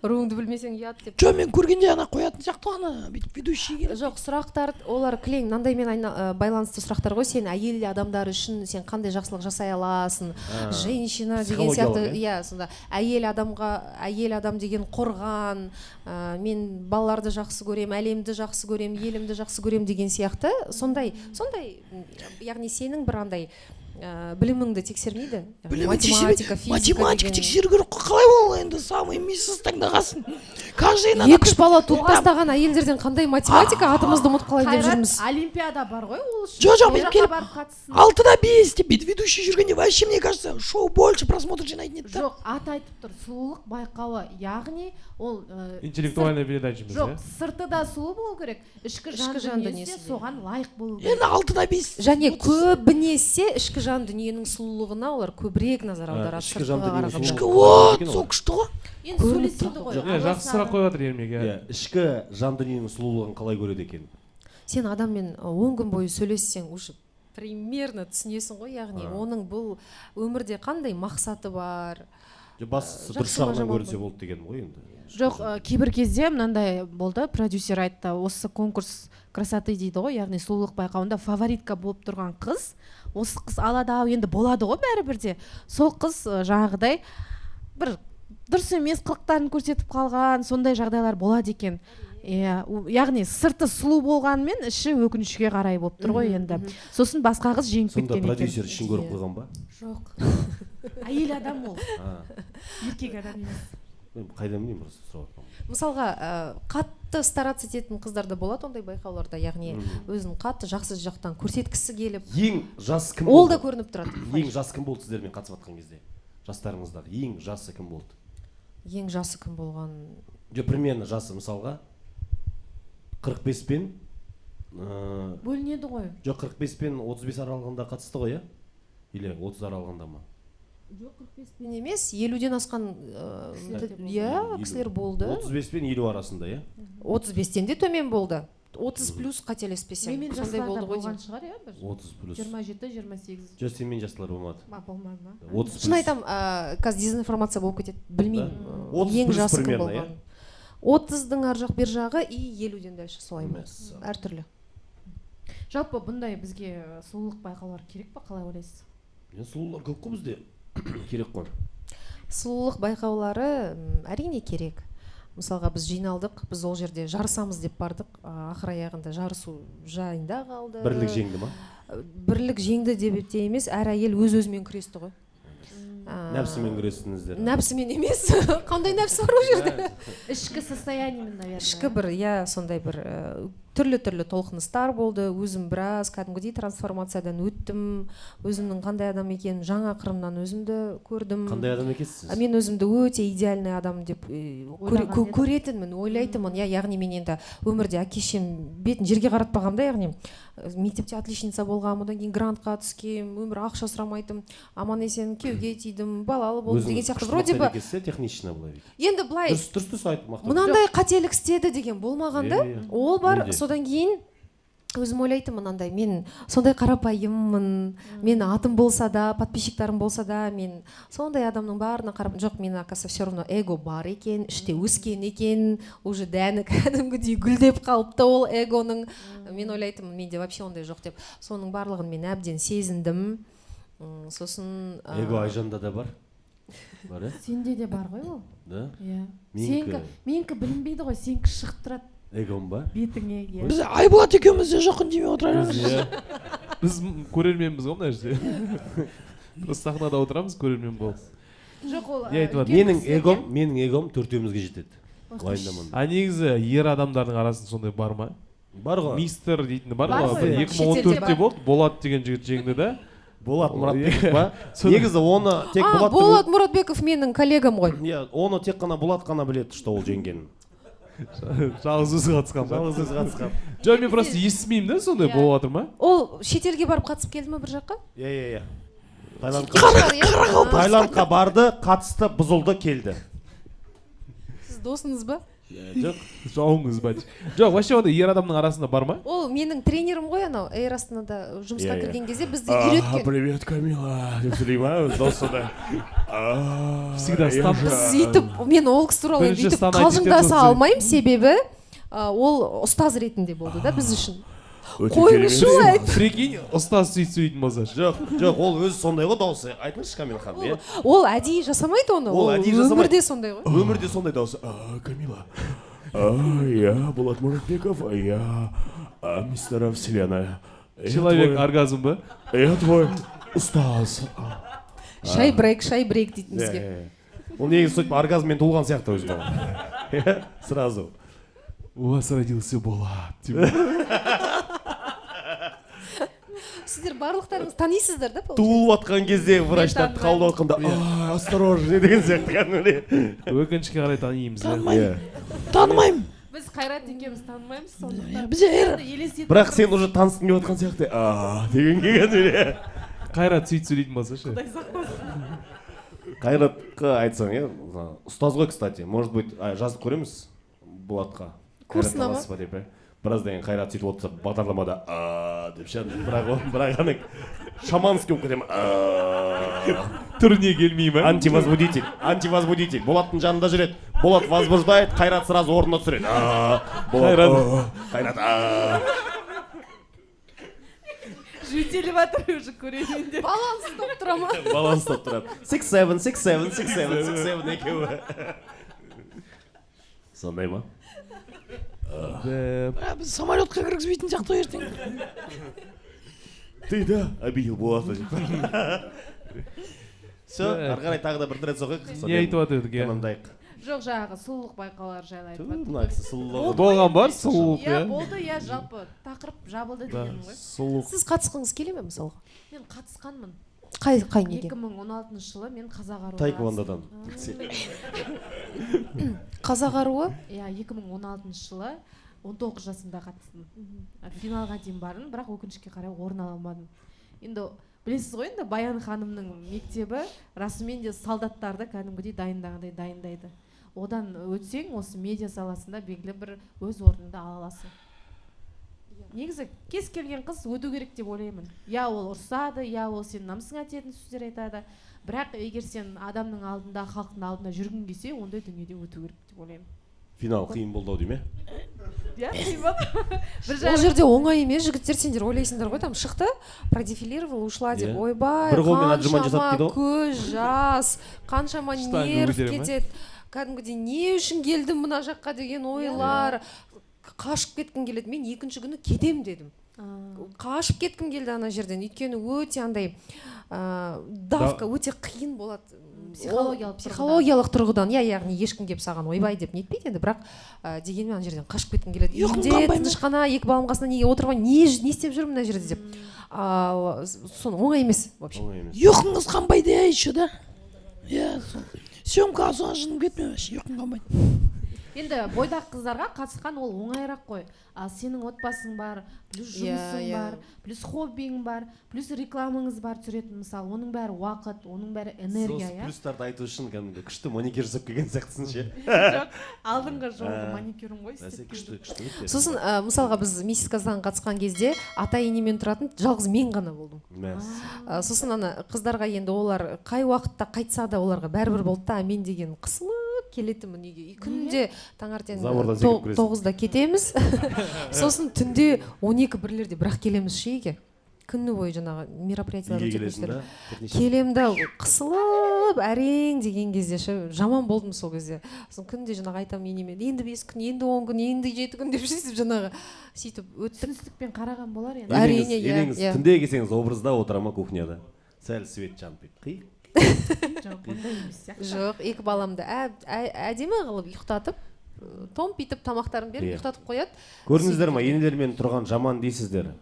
Руыңды білмесең, ұят деп. Жоқ, мен көргенде ана қоятын сияқты ғой, ана бүйтіп ведущий келіп. Жоқ, сұрақтар олар кілең мынандаймен байланысты сұрақтар ғой: сен әйел адамдар үшін сен қандай жақсылық жасай аласың, женщина деген Психологиялық, сияқты, иә. Сонда әйел адамға, әйел адам деген қорған, мен балаларды жақсы көрем, әлемді жақсы көрем, елімді жақсы көрем деген сияқты, сондай, яғни сенің бір андай біліміңді тексермейді. Яғни Білімін математика, физика математика деген. Тексеру керек қой. Қалай ол енді самый миссыз таңдағансың каждый? Екі үш бала туып тастаған әйелдерден қандай математика, атымызды ұмытып қалайын деп Қайрат, жүрміз. Олимпиада бар ғой ол үшін. Жоқ, жоқ, Ол бүйтіп жаққа келіп, барып қатыссын. 6 да 5 деп бүйтіп ведущий жүргенде, вообще, мне кажется, шоу больше просмотр жинайтын еді да. Жоқ, аты айтып тұр, сұлулық байқауы, яғни ол Интеллектуальная передача емес, жоқ, иә. Сырты да сұлу болу керек, ішкі жан Ішкі жан дүниесі де дүниесі де. соған лайық болу керек. Енді 6 да 5. Және көбінесе ішкі жан дүниенің сұлулығына олар көбірек назар аударады Ішкі жан сыртқыға дүниенің қарағанда. Ішкі, сұлулығы вот екен сол ол. күшті ғой. Енді сөйлеседі ғой. Иә, жақсы сұрақ қойып жатыр Ермек, иә. Иә, ішкі жан дүниенің сұлулығын қалай көреді екен? Сен адаммен 10 күн бойы сөйлессең, уже примерно түсінесің ғой, яғни оның бұл өмірде қандай мақсаты бар. Жоқ, бастысы Жақсы дұрыс ма, жағынан жаман көрінсе ба? болды дегенім ғой енді. Жоқ, кейбір кезде мынандай болды: продюсер айтты, осы конкурс красоты дейді ғой, яғни сұлулық байқауында фаворитка болып тұрған қыз, осы қыз алады ау енді, болады ғой бәрібір де. Сол қыз жаңағыдай бір дұрыс емес қылықтарын көрсетіп қалған, сондай жағдайлар болады екен, иә. Яғни сырты сұлу болғанымен, іші өкінішке қарай болып тұр ғой енді. Сосын басқа қыз жеңіп Сонда кеткен екен. продюсер ішін көріп қойған ба? Жоқ, әйел адам ол, А, еркек адам емес. Мен қайдан білейін, просто сұрап жатқанмын. Мысалға, қатты стараться ететін қыздар да болады ондай байқауларда, яғни өзін қатты жақсы жақтан көрсеткісі келіп. Ең жас кім Ол да болды? көрініп тұрады. Ең жас кім болды сіздермен қатысып жатқан кезде, жастарыңыздағы ең жасы кім болды? Ең жасы кім болған? Жоқ, примерно жасы, мысалға, 45 пен Бөлінеді ғой. Жоқ, 45 пен 35 аралығында қатысты ғой, иә, или 30 аралығында ма? Жоқ, 45-пен емес, 50-ден асқан Кісілер де болды. иә, 50. кісілер болды. 35 пен 50 арасында, иә. 35-тен де төмен болды, 30 плюс, қателеспесем. Менімен Сондай жастар да болды ғой болған деймін. шығар, иә, бір 30 плюс. 27, 28. Жоқ, сенімен жастылар болмады. Ма, болмады ма? 30 плюс. Шын айтамын, қазір дезинформация болып кетеді, білмеймін. Да? 30 Ең плюс жасы кім примерно, болған, 30-дың ар жақ бер жағы и 50-ден дальше, солай ма? Мәссаған. Әртүрлі. Жалпы бұндай бізге сұлулық байқаулар керек па, қалай ойлайсыз? Енді сұлулар көп қой бізде, керек қой. Сұлулық байқаулары әрине керек. Мысалға, біз жиналдық, біз ол жерде жарысамыз деп бардық, ақыр аяғында жарысу жайында қалды. Бірлік жеңді ма? Бірлік жеңді деп те емес, әр әйел өз өзімен күресті ғой. Нәпсімен күрестіңіздер. Нәпсімен емес, қандай нәпсі бар ол жерде? Ішкі состояниемен, наверное. Ішкі бір, иә, сондай бір түрлі түрлі толқыныстар болды. Өзім біраз кәдімгідей трансформациядан өттім, өзімнің қандай адам екенін жаңа қырымнан өзімді көрдім. Қандай адам екенсіз? Мен өзімді өте идеальный адам деп Ойлаған едің. көретінмін, ойлайтынмын, иә. Яғни мен енді өмірде әке шешем бетін жерге қаратпағанмын да, яғни мектепте отличница болғанмын, одан кейін грантқа түскенмін, өмір ақша сұрамайтынмын, аман есен күйеуге тидім, балалы болдым деген сияқты, вроде бы. Технично былай. Енді былай Дұрыс, дұрыс, дұрыс айтып мақтап. Мынандай қателік істеді деген болмаған да. Иә, иә. Ол бар. Мүлде. Содан кейін өзім ойлайтынмын, мынандай мен сондай қарапайыммын, мен атым болса да, подписчиктарым болса да, мен сондай адамның бәріне қарап жоқ, мен, оказывается, все равно эго бар екен, іште өскен екен, уже дәні кәдімгідей гүлдеп қалыпты ол эгоның. Мен ойлайтынмын, менде вообще ондай жоқ деп. Соның барлығын мен әбден сезіндім. Сосын Эго Айжанда да бар, бар, иә. Сенде де бар ғой ол. Да. Иә. Менікі- Сенікі, менікі білінбейді ғой, сенікі шығып тұрады Эгом ба? бетіңе, иә. Біз Айболат екеуміз де жоқ, үндемей отыра береміз. Иә. Біз көрерменбіз ғой мына жерде, біз сахнада отырамыз көрермен болып. Жоқ, ол Не айтып жатыр? үлкен Менің кісілерге- эгом, менің эгом төртеумізге жетеді. Ой, Уайымдамаңдар. А негізі ер адамдардың арасында сондай бар ма? Бар ғой. Мистер дейтіні бар Бар ғой. ғой, Бір бар. 2014-те Шетелде. болды, Болат деген жігіт жеңді да. Болат Мұратбеков па? Соны- Негізі оны тек А, Болаттың Болат Мұратбеков менің коллегам ғой. Иә, оны тек қана Болат қана біледі, что ол жеңгенін. Жалғыз өзі қатысқан ба? Жалғыз өзі қатысқан. Жоқ, мен просто естімеймін да, сондай Иә. болып жатыр ма? Ол шетелге барып қатысып келді ма бір жаққа? Иә, Таиландқа. Шығар, иә? Таиландқа барды, қатысты, бұзылды, келді. Сіз досыңыз ба? Жоқ. Жауыңыз ба? Жоқ, вообще ондай ер адамның арасында бар ма? Ол менің тренерім ғой, анау Эйр Астанада жұмысқа Иә, иә. кірген кезде бізді үйреткен. Привет, Камила деп сөйлей ма өз дауысы да? Всегда стан. Біз өйтіп, мен ол кісі туралы енді Бірінші өйтіп стан айтып қалжыңдаса кетті. алмаймын, себебі ол ұстаз ретінде болды да біз үшін. Қойыңызшы олай. Прикинь, ұстаз сөйтіп сөйлейтін болса ше. Жоқ, жоқ, ол өзі сондай ғой дауысы. Айтыңызшы, Камила ханым, иә. Ол әдейі жасамайды оны. Ол әдейі жасамайды. Өмірде сондай ғой. Өмірде сондай дауысы. Камила, я Булат Муратбеков, я мистер Вселенная. Я Человек твой- оргазм ба? Я твой ұстаз. Шай брейк, шай брейк дейтін Иә, бізге. иә, иә. Ол негізі сөйтіп оргазммен туылған сияқты өзі маған. Иә, сразу. У вас родился Болат деп. Сіздер барлықтарыңыз танисыздар да, получается? Туылып жатқан кезде врачтар танымаймын. қабылдап жатқанда, осторожно деген сияқты кәдімгідей. Өкінішке қарай, танимыз, иә. Танымаймын, танымаймын. Біз Қайрат екеуміз танымаймыз, сондықтан Иә, бізде енді елестетіп Бірақ сен уже танысқың келіп жатқан сияқты, а деген кәдімгідей. Қайрат сөйтіп сөйлейтін болса ше. Құдай сақтасын. Қайратқа айтсаң, иә, ұстаз ғой, кстати, может быть, жазып көреміз Болатқа. Курсына Қайрат ма? аласыз ба деп, иә. Біраздан кейін Қайрат сөйтіп отырса бағдарламада, а деп ше, бірақ ол, бірақ ана шаманский болып кетемін, а. Түріне келмей ма? Антивозбудитель, антивозбудитель. Болаттың жанында жүреді, Болат возбуждает, Қайрат сразу орнына түсіреді. А, Болат, Қайрат. а, Қайрат, а. Жөтеліп жатыр уже көрермендер. Баланс ұстап тұра ма? Баланс ұстап тұрады. Six seven, six seven, six seven, six seven екеуі сондай ма? Біз самолетқа кіргізбейтін сияқты ғой ертең. Ты да обидел Болата деп. Все, ары қарай тағы да бір рет соғайық. Не айтып жатыр едік, иә? Тамамдайық. Жоқ, жаңағы сұлулық байқаулары жайлы айтып Ту, жатыр. мына кісі сұлулығы. Болған бар сұлулық. Иә. Иә. Болды, иә, жалпы тақырып жабылды Да, дегенім ғой. сұлулық. Сіз қатысқыңыз келе ме, мысалға? Мен қатысқанмын. Қай неге? 2016 жылы мен Қазақ аруы. Таэквондодан. Қазақ аруы? Иә, 2016 жылы 19 жасымда қатыстым. Финалға дейін бардым, бірақ өкінішке қарай орын ала алмадым. Енді білесіз ғой, енді Баян ханымның мектебі расымен де солдаттарды кәдімгідей дайындағандай дайындайды. Одан өтсең, осы медиа саласында белгілі бір өз орныңды ала аласың. Негізі кез келген қыз өту керек деп ойлаймын. Я, ол ұрсады, я, ол сенің намысыңа тиетін сөздер айтады, бірақ егер сен адамның алдында, халықтың алдында жүргің келсе, ондай дүниеде өту керек деп ойлаймын. Финал қиын болды ау деймін, иә. Иә, қиын болды. Бір Ол жарым жерде оңай емес, жігіттер. Сендер ойлайсыңдар ғой, там шықты, продефилировала, ушла деп. Иә. Ойбай, Бір қолмен отжимание жасады қаншама дейді ғой. көз жас, қаншама Штанга нерв көтере ма? кетеді. Кәдімгідей не үшін келдім мына жаққа деген ойлар, қашып кеткім келеді. Мен екінші күні кетем дедім, қашып кеткім келді ана жерден, өйткені өте андай давка, өте қиын болады. Психологиялық Ол психологиялық тұрғыдан, иә. Яғни ешкім келіп саған ойбай деп нетпейді енді, бірақ дегенмен ана жерден қашып кеткім келеді. Ұйқың Үйімде қанбай ма? тыныш қана екі балам қасында неге отырып, не істеп жүрмін мына жерде деп. Ал соны оңай емес вообще. Оңай емес. Ұйқыңыз қанбайды, иә, еще да, иә, сол съемкаға соған жыным кетті вообще, ұйқым қанбайды. Енді бойдақ қыздарға қатысқан ол оңайырақ қой, ал сенің отбасың бар, плюс Иә, жұмысың иә. бар, плюс хоббиң бар, плюс рекламаңыз бар түсіретін, мысалы, оның бәрі уақыт, оның бәрі энергия. Осы Иә. плюстарды айту үшін кәдімгі күшті маникюр жасап келген сияқтысың ше. Жоқ, алдыңғы жолғы Ә, маникюрім ғой, Бәсе, істеп күшті келдім. күшті өте. Сосын мысалға, біз Миссис Казахстанға қатысқан кезде ата енемен тұратын жалғыз мен ғана болдым. Мәс. Сосын ана қыздарға енді, олар қай уақытта қайтса да, оларға бәрібір болды да, а мен деген қысылып келетінмін үйге. И күнде таңертең Забордан секіріп кіресің. 9-да кетеміз, сосын түнде 12-бірлерде бірақ келеміз ше үйге. Күні бойы жаңағы мероприятиялар Үйге өтетін келесің жерлер. да, бірнеше- Келемін да, қысылып әрең деген кезде ше, жаман болдым сол кезде. Сосын күнде жаңағы айтамын енеме: енді 5 күн, енді 10 күн, енді 7 күн деп, сөйтіп жаңағы сөйтіп өттік. Түсіністікпен қараған болар енді. Әрине, Енеңіз- иә, енеңіз иә. түнде келсеңіз, образда отыра ма кухняда, сәл свет жанып, бүйтіп қиық? Жоқ, ондай емес сияқты. Жоқ, екі баламды әдемі қылып ұйықтатып, томпитып тамақтарын беріп, ұйықтатып қояды. Көрдіңіздер ма, енелермен тұрған жаман дейсіздер,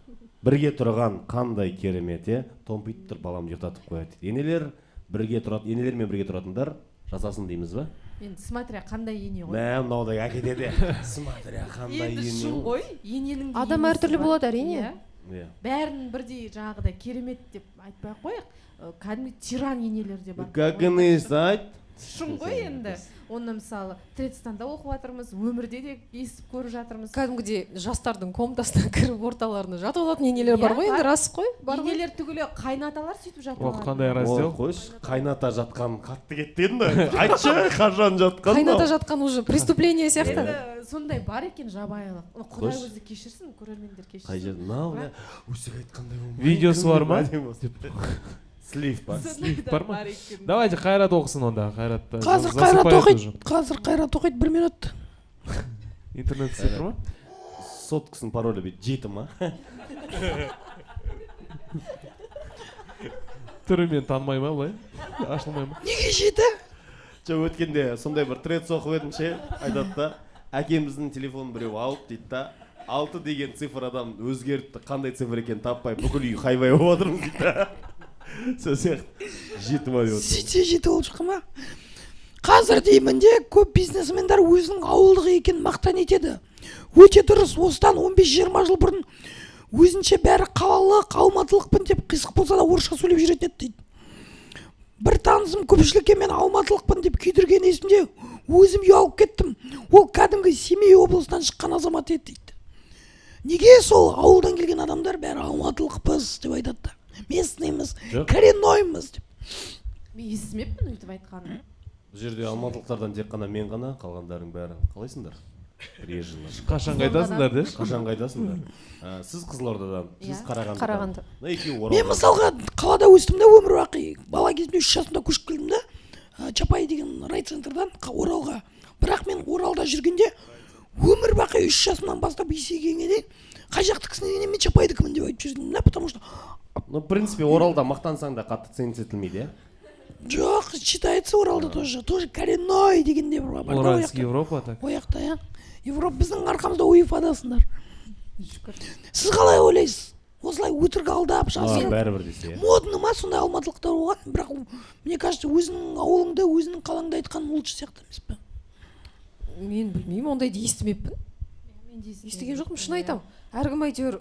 бірге тұрған қандай керемет, иә. Томпитып тұрып баламды ұйықтатып қояды дейді. Енелер бірге тұрады, енелермен бірге тұратындар жасасын дейміз ба? Енді смотря қандай ене ғой. Мә, мынау да әкетеді, смотря қандай Енді ене. шын ғой, ененің де Адам енесі әртүрлі бар. болады, әрине. Иә. Иә. Бәрін бірдей жаңағыдай керемет деп айтпай ақ қояйық. Кәдімгі тиран енелер де бар. Как айт. Шын ғой енді. Оны, мысалы, Тредстан да оқып жатырмыз, өмірде де естіп көріп жатырмыз. Кәдімгідей жастардың комнатасына кіріп, орталарына жатып алатын енелер бар Иә, ғой енді. бар. Рас қой, бар ғой. Енелер түгілі, қайнаталар сөйтіп жатып Ол алады. қандай раздел? Ой, қойшы, қайната жатқан қатты кетті енді, айтшы, қашан жатқан? Қайната жатқан уже преступление сияқты. Енді сондай бар екен жабайылық. Оны құдай Қойшы. өзі кешірсін, көрермендер Қай кешірсін. жер мынау, не өсек айтқандай болмай? Видеосы бар ма? Слив па? Сондай да Бар ма? бар екен. Давайте Қайрат оқысын онда, Қайрат Қазір Қайрат засыпает оқиды. уже. Қазір Қайрат оқиды, бір минут. Интернет істеп тұр ма? Соткасының паролі бүйтіп жеті ма? Түрімен танымай ма, былай ашылмай ма? Неге жеті? Жоқ, өткенде сондай бір тред оқып едім ше, айтады да, әкеміздің телефонын біреу алып дейді да, алты деген цифрадан өзгертті, қандай цифр екенін таппай, бүкіл үй хайвай болып жатырмыз дейді да. Сол сияқты жеті ма деп отырмын. Сөйтсе, жеті болып шыққан ма? Қазір деймін де, көп бизнесмендер өзінің ауылдық екенін мақтан етеді. Өте дұрыс. Осыдан 15-20 жыл бұрын өзінше бәрі қалалық, алматылықпын деп, қисық болса да орысша сөйлеп жүретін еді дейді. Бір танысым көпшілікке мен алматылықпын деп күйдірген есімде, өзім ұялып кеттім. Ол кәдімгі Семей облысынан шыққан азамат еді дейді. Неге сол ауылдан келген адамдар бәрі алматылықпыз деп айтады да, местныймыз, Жоқ. коренноймыз деп? Мен естімеппін өйтіп айтқанын. Бұл жерде алматылықтардан тек қана мен ғана, қалғандарың бәрі қалайсыңдар, приезжийлар? Қашан қайтасыңдар деші. Қашан қайтасыңдар? Сіз Қызылордадан, сіз Иә. Қарағандыдан. Қарағанды. Мына екеуі Мен, Оралдан. мысалға, қалада өстім да, өмір бақи. Бала кезімде, 3 жасымда көшіп келдім да, Чапай деген райцентрдан Оралға. Бірақ мен Оралда жүргенде өмір бақи 3 жасымнан бастап есейгенге дейін қай жақтікісің дегенде, мен Чапайдікімін деп айтып жүрдім да, потому что Ну, в принципе, Оралда мақтансаң да, қатты ценить етілмейді, иә. Жоқ, считается Оралда тоже коренной дегенде бір бар да ол Уральский жақта. Европа так. Ол жақта, иә, Европа, біздің арқамызда УЕФАдасыңдар. Сіз қалай ойлайсыз, осылай өтірік алдап, Маған жасырып бәрібір десе, иә. Модно ма сондай алматылықтар болған? Бірақ мне кажется, өзіңнің ауылыңда, өзіңнің қалаңда айтқан лучше сияқты емес пе? Мен білмеймін, ондайды естімеппін. Мен де Естіген жоқпын, шын айтамын. Әркім әйтеуір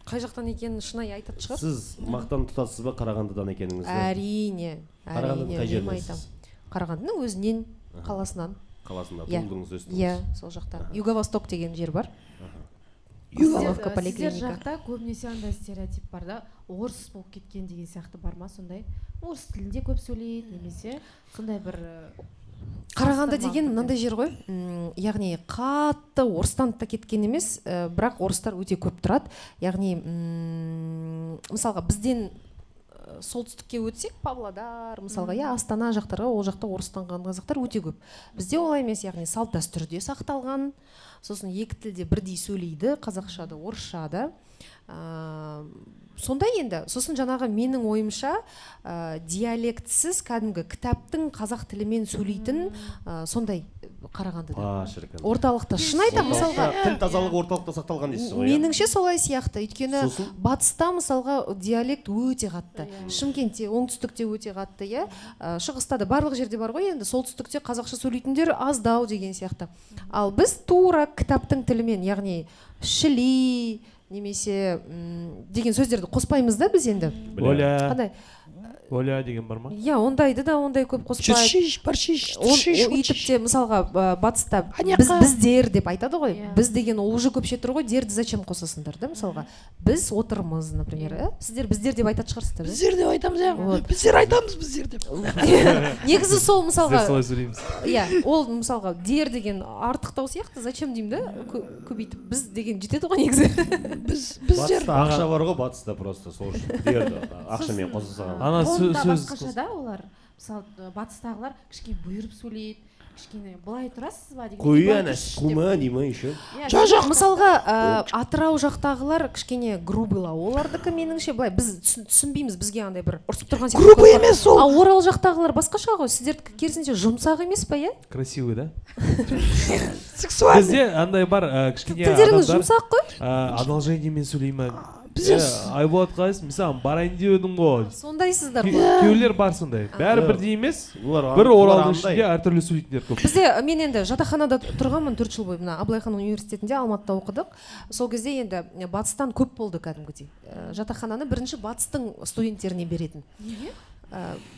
қай жақтан екенін шынайы айтатын шығар. Сіз мақтан тұтасыз ба Қарағандыдан екеніңізді? Әрине. Қарағандының Әрине, қай үнемі жеріненсіз? айтамын. Қарағандының өзінен, қаласынан. Қаласында Иә. туылдыңыз, өстіңіз? Иә, сол жақта Юго Восток деген жер бар. Юго- Остановка, Сіздер поликлиника. жақта көбінесе андай стереотип бар да, орыс болып кеткен деген сияқты бар ма сондай? Орыс тілінде көп сөйлейді немесе сондай бір Қарағанды салыстырмалы деген түрде. мынандай жер ғой. Яғни қатты орыстанып та кеткен емес, бірақ орыстар өте көп тұрады. Яғни мысалға, бізден солтүстікке өтсек, Павлодар мысалға, иә, Астана жақтарға, ол жақта орыстанған қазақтар өте көп. Бізде олай емес, яғни салт дәстүр де сақталған, сосын екі тілде бірдей сөйлейді, қазақша да, орысша да. Сондай енді. Сосын жаңағы, менің ойымша, диалектсіз, кәдімгі кітаптың қазақ тілімен сөйлейтін, сондай Қарағандыда, Па, шіркін. орталықта, шын айтамын, мысалға. Тіл тазалығы орталықта сақталған дейсіз ғой, иә? Меніңше, солай сияқты, өйткені Сосын? батыста, мысалға, диалект өте қатты, Шымкентте, оңтүстікте өте қатты, иә. Шығыста да, барлық жерде бар ғой енді. Солтүстікте қазақша сөйлейтіндер аздау деген сияқты. Ал біз тура кітаптың тілімен, яғни шіли немесе деген сөздерді қоспаймыз да біз енді. Оля. Қандай? Оля деген бар ма? Иә, ондайды да, ондай көп қоспайды. Жүршиш, баршиш, тұршиш. Өйтіп те, мысалға, батыста Аняқа. біз, біздер деп айтады ғой. Иә. Біз деген ол уже көпше тұр ғой, дерді зачем қосасыңдар да? Мысалға, біз отырмыз, например, иә. Сіздер біздер деп айтатын шығарсыздар, да? Біздер деп айтамыз, иә. Вот. Біздер айтамыз біздер деп. Негізі сол, мысалға, Біздер солай сөйлейміз. Иә, ол, мысалға, дер деген артықтау сияқты, зачем деймін да, көбейтіп. Біз деген жетеді ғой негізі. Біз, біздер. Батыста ақша бар ғой, батыста просто сол үшін дерді ақшамен қоса салған. Ана Тон да сөз басқаша да олар. Мысалы, батыстағылар кішкене бұйырып сөйлейді, кішкене былай тұрасыз ба деген. Қой, Былай ана тұршы деп. кума дей ма еще? Иә, Жоқ, жоқ. Мысалға, Атырау жақтағылар кішкене грубый лау олардікі, меніңше, былай біз түсінбейміз, бізге андай бір ұрсып тұрған сияқты Грубый көрінеді. емес ол. Ал Орал жақтағылар басқаша ғой, сіздердікі керісінше жұмсақ емес па, иә? Красивый да. Сексуальный. Бізде андай бар, кішкене Тілдеріңіз адамдар жұмсақ қой. Одолжение мен сөйлей ма? Бізде Айболат, қалайсың, мен саған барайын деп едім ғой. Сондайсыздар ғой. Күйеулер бар сондай, бәрі бірдей емес. Олар Бір олар Оралдың андай. ішінде әртүрлі сөйлейтіндер көп. Бізде, мен енді жатақханада тұрғанмын 4 жыл бойы, мына Абылай хан университетінде, Алматыда оқыдық. Сол кезде енді батыстан көп болды кәдімгідей. Жатақхананы бірінші батыстың студенттеріне беретін. Неге?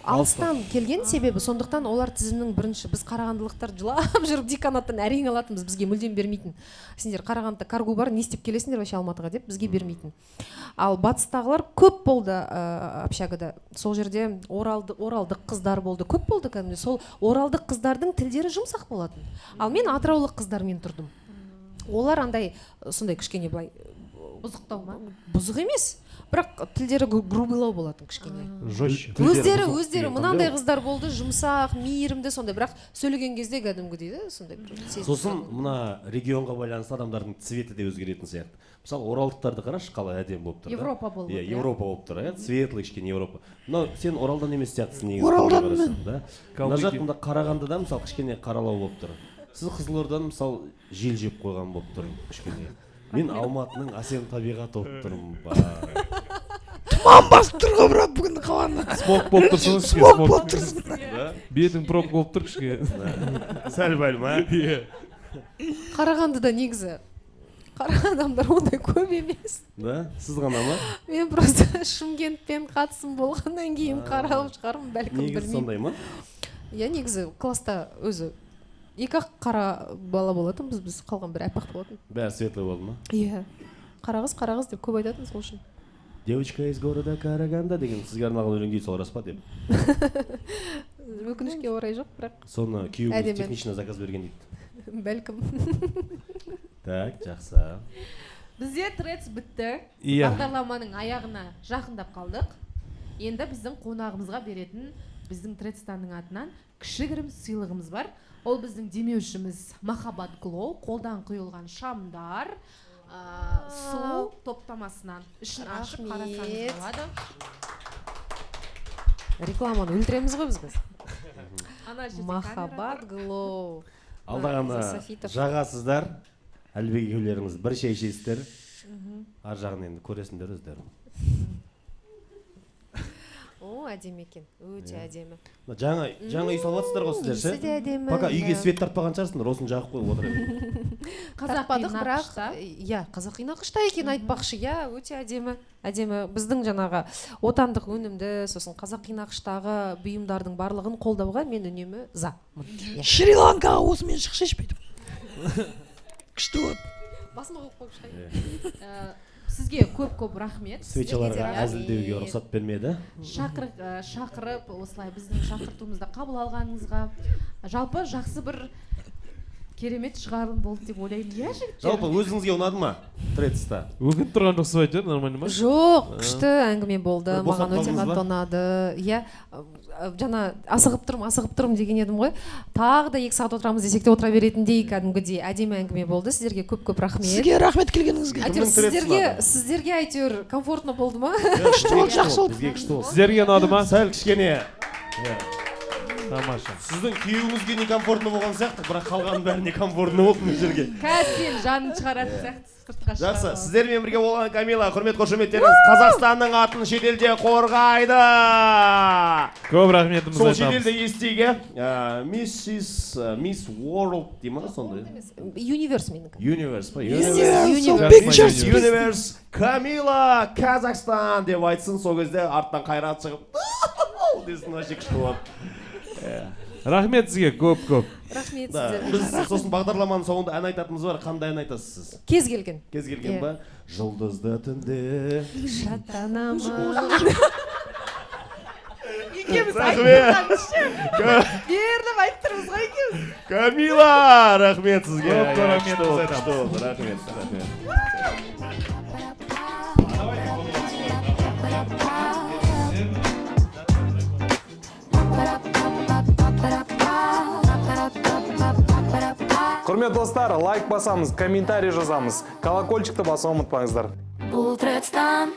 Алыстан келген себебі, сондықтан олар тізімнің бірінші. Біз, қарағандылықтар, жылап жүріп деканаттан әрең алатынбыз, бізге мүлдем бермейтін. Сендер Қарағандыда КарГУ бар, не істеп келесіңдер вообще Алматыға деп бізге бермейтін. Ал батыстағылар көп болды, общагада сол жерде оралдық қыздар болды, көп болды кәдімгідей. Сол оралдық қыздардың тілдері жұмсақ болатын. Ал мен атыраулық қыздармен тұрдым, олар андай, сондай кішкене былай. Бұзықтау ма? Бұзық емес, бірақ тілдері грубый лау болатын кішкене. Жестче. Тілдері Өздері бұзық өздері деген мынандай қандай ол? Қыздар болды, жұмсақ, мейірімді сондай, бірақ сөйлеген кезде кәдімгідей да сондай бір сезім. Сосын мына регионға байланысты адамдардың цвет і де өзгеретін сияқты. Мысалы, оралдықтарды қарашы, қалай әдемі болып тұр да. Европа болып иә отыр, иә. Европа болып тұр, иә, светлый кішкене Европа. Мынау сен Оралдан емес сияқтысың негізі, Оралданмын. түріне қарасаң, да. Мына Калмыкия. жақ, мында Қарағандыда, мысалы, кішкене қаралау болып тұр. Сіз Қызылордадан, мысалы, жел жеп қойған болып тұр кішкене. Мен Алматының әсем табиғаты болып тұрмын ба? Тұман басып тұр ғой, брат, бүгін қаланы. Смог болып тұрсың кішкене. Смог болып тұрсың. Да? Бетің пробка болып тұр кішкене. Сәл пәл ма? Иә. Қарағандыда негізі қара адамдар ондай көп емес. Да, сіз ғана ма? Мен просто Шымкентпен қатысым болғаннан кейін қарап шығармын бәлкім. Негізі Білмеймін. сондай ма? Иә, негізі класста өзі екі ақ қара бала болатынбыз біз, қалған бір аппақ болатын. Бәрі светлый болды ма? Иә, қара қыз, қара қыз деп көп айтатын сол үшін. «Девочка из города Караганда» деген сізге арналған өлең дейді, сол рас па деп. Өкінішке орай, жоқ, бірақ Соны күйеуіңіз әдемі. технично заказ берген дейді. Бәлкім. Так, жақсы. Бізде Тредс бітті. Иә. Бағдарламаның аяғына жақындап қалдық. Енді біздің қонағымызға беретін біздің Тредстанның атынан кішігірім сыйлығымыз бар. Ол біздің демеушіміз Махаббат Глоу, қолдан құйылған шамдар, сұлу топтамасынан ішін ашып қарасаңыз Рахмет. болады. Рекламаны өлтіреміз ғой біз қазір. Ана жерде камера Махаббат тұр. Глоу. Алдағаны Софитов. жағасыздар, Әлібек екеулеріңіз бір шай ішесіздер, ар жағын енді көресіңдер өздерің. О, әдемі екен, өте әдемі. Мына жаңа жаңа үй салып жатсыздар ғой сіздер Иісі ше? де әдемі. Пока үйге Иә. свет тартпаған шығарсыңдар, осыны жағып қойып отыра бер. Қазақи Тартпадық, бірақ нақышта. Иә, қазақи нақышта екен айтпақшы, иә, өте әдемі, әдемі. Біздің жаңағы отандық өнімді, сосын қазақи нақыштағы бұйымдардың барлығын қолдауға мен үнемі за мын, иә. Шри Ланкаға осымен шықшы бүйтіп, күшті болады. Басыма қойып қойып шығайын. Сізге көп көп рахмет. Свеча ларға Рахмет. әзілдеуге рұқсат бермеді. Шақырып, осылай біздің шақыртуымызды қабыл алғаныңызға, жалпы жақсы бір Керемет шығарылым болды деп ойлаймын, иә, жігіттер? Жалпы, өзіңізге ұнады ма Тредста? Өкініп тұрған жоқсыз ба әйтеуір, нормально ма? Жоқ, күшті әңгіме болды. Бір босап Маған өте қалдыңыз қатты ба? ұнады, иә. Жаңа асығып тұрмын, асығып тұрмын деген едім ғой. Тағы да 2 сағат отырамыз десек те, отыра беретіндей, кәдімгідей әдемі әңгіме болды. Сіздерге көп көп рахмет. Сізге рахмет келгеніңізге. Әйтеуір Кімнің Threads сіздерге ұнады? Сіздерге әйтеуір комфортно болды ма? Күшті болды, жақсы болды. Бізге күшті болды. Сіздерге ұнады ма? Сәл кішкене, иә. Тамаша. Сіздің күйеуіңізге некомфортно болған сияқты, бірақ қалғанның бәрі некомфортно болды мына жерге. Қазір сен жанын шығаратын сияқты, сыртқа Жақсы. шығарып алып. Сіздермен бірге болған Камила, құрмет қошеметтеріңіз, Қазақстанның атын шетелде қорғайды. Көп рахметімізді Сол айтамыз. шетелде естейік, иә. Миссис, мисс World дей ма сондай? Universe менікі. Universe па? Universe. Universe. Pictures. Universe Камила Казахстан деп айтсын, сол кезде арттан Қайрат шығып десін, вообще күшті болады. Рахмет сізге көп көп. Рахмет Да, сіздерге. біз сосын бағдарламаның соңында ән айтатынымыз бар. Қандай ән айтасыз сіз? Кез келген. Кез келген. Иә. Ба, жұлдызды түнде Шаттанамын. Екеуміз Рахмет. беріліп айтып тұрмыз ғой екеуміз. Камила, рахмет сізге. Көп көп рахмет. Күшті болды, күшті болды. Рахмет, рахмет. Құрметті достар, лайк басамыз, комментарий жазамыз, колокольчикті басуға ұмытпаңыздар. Бұл Тредстан.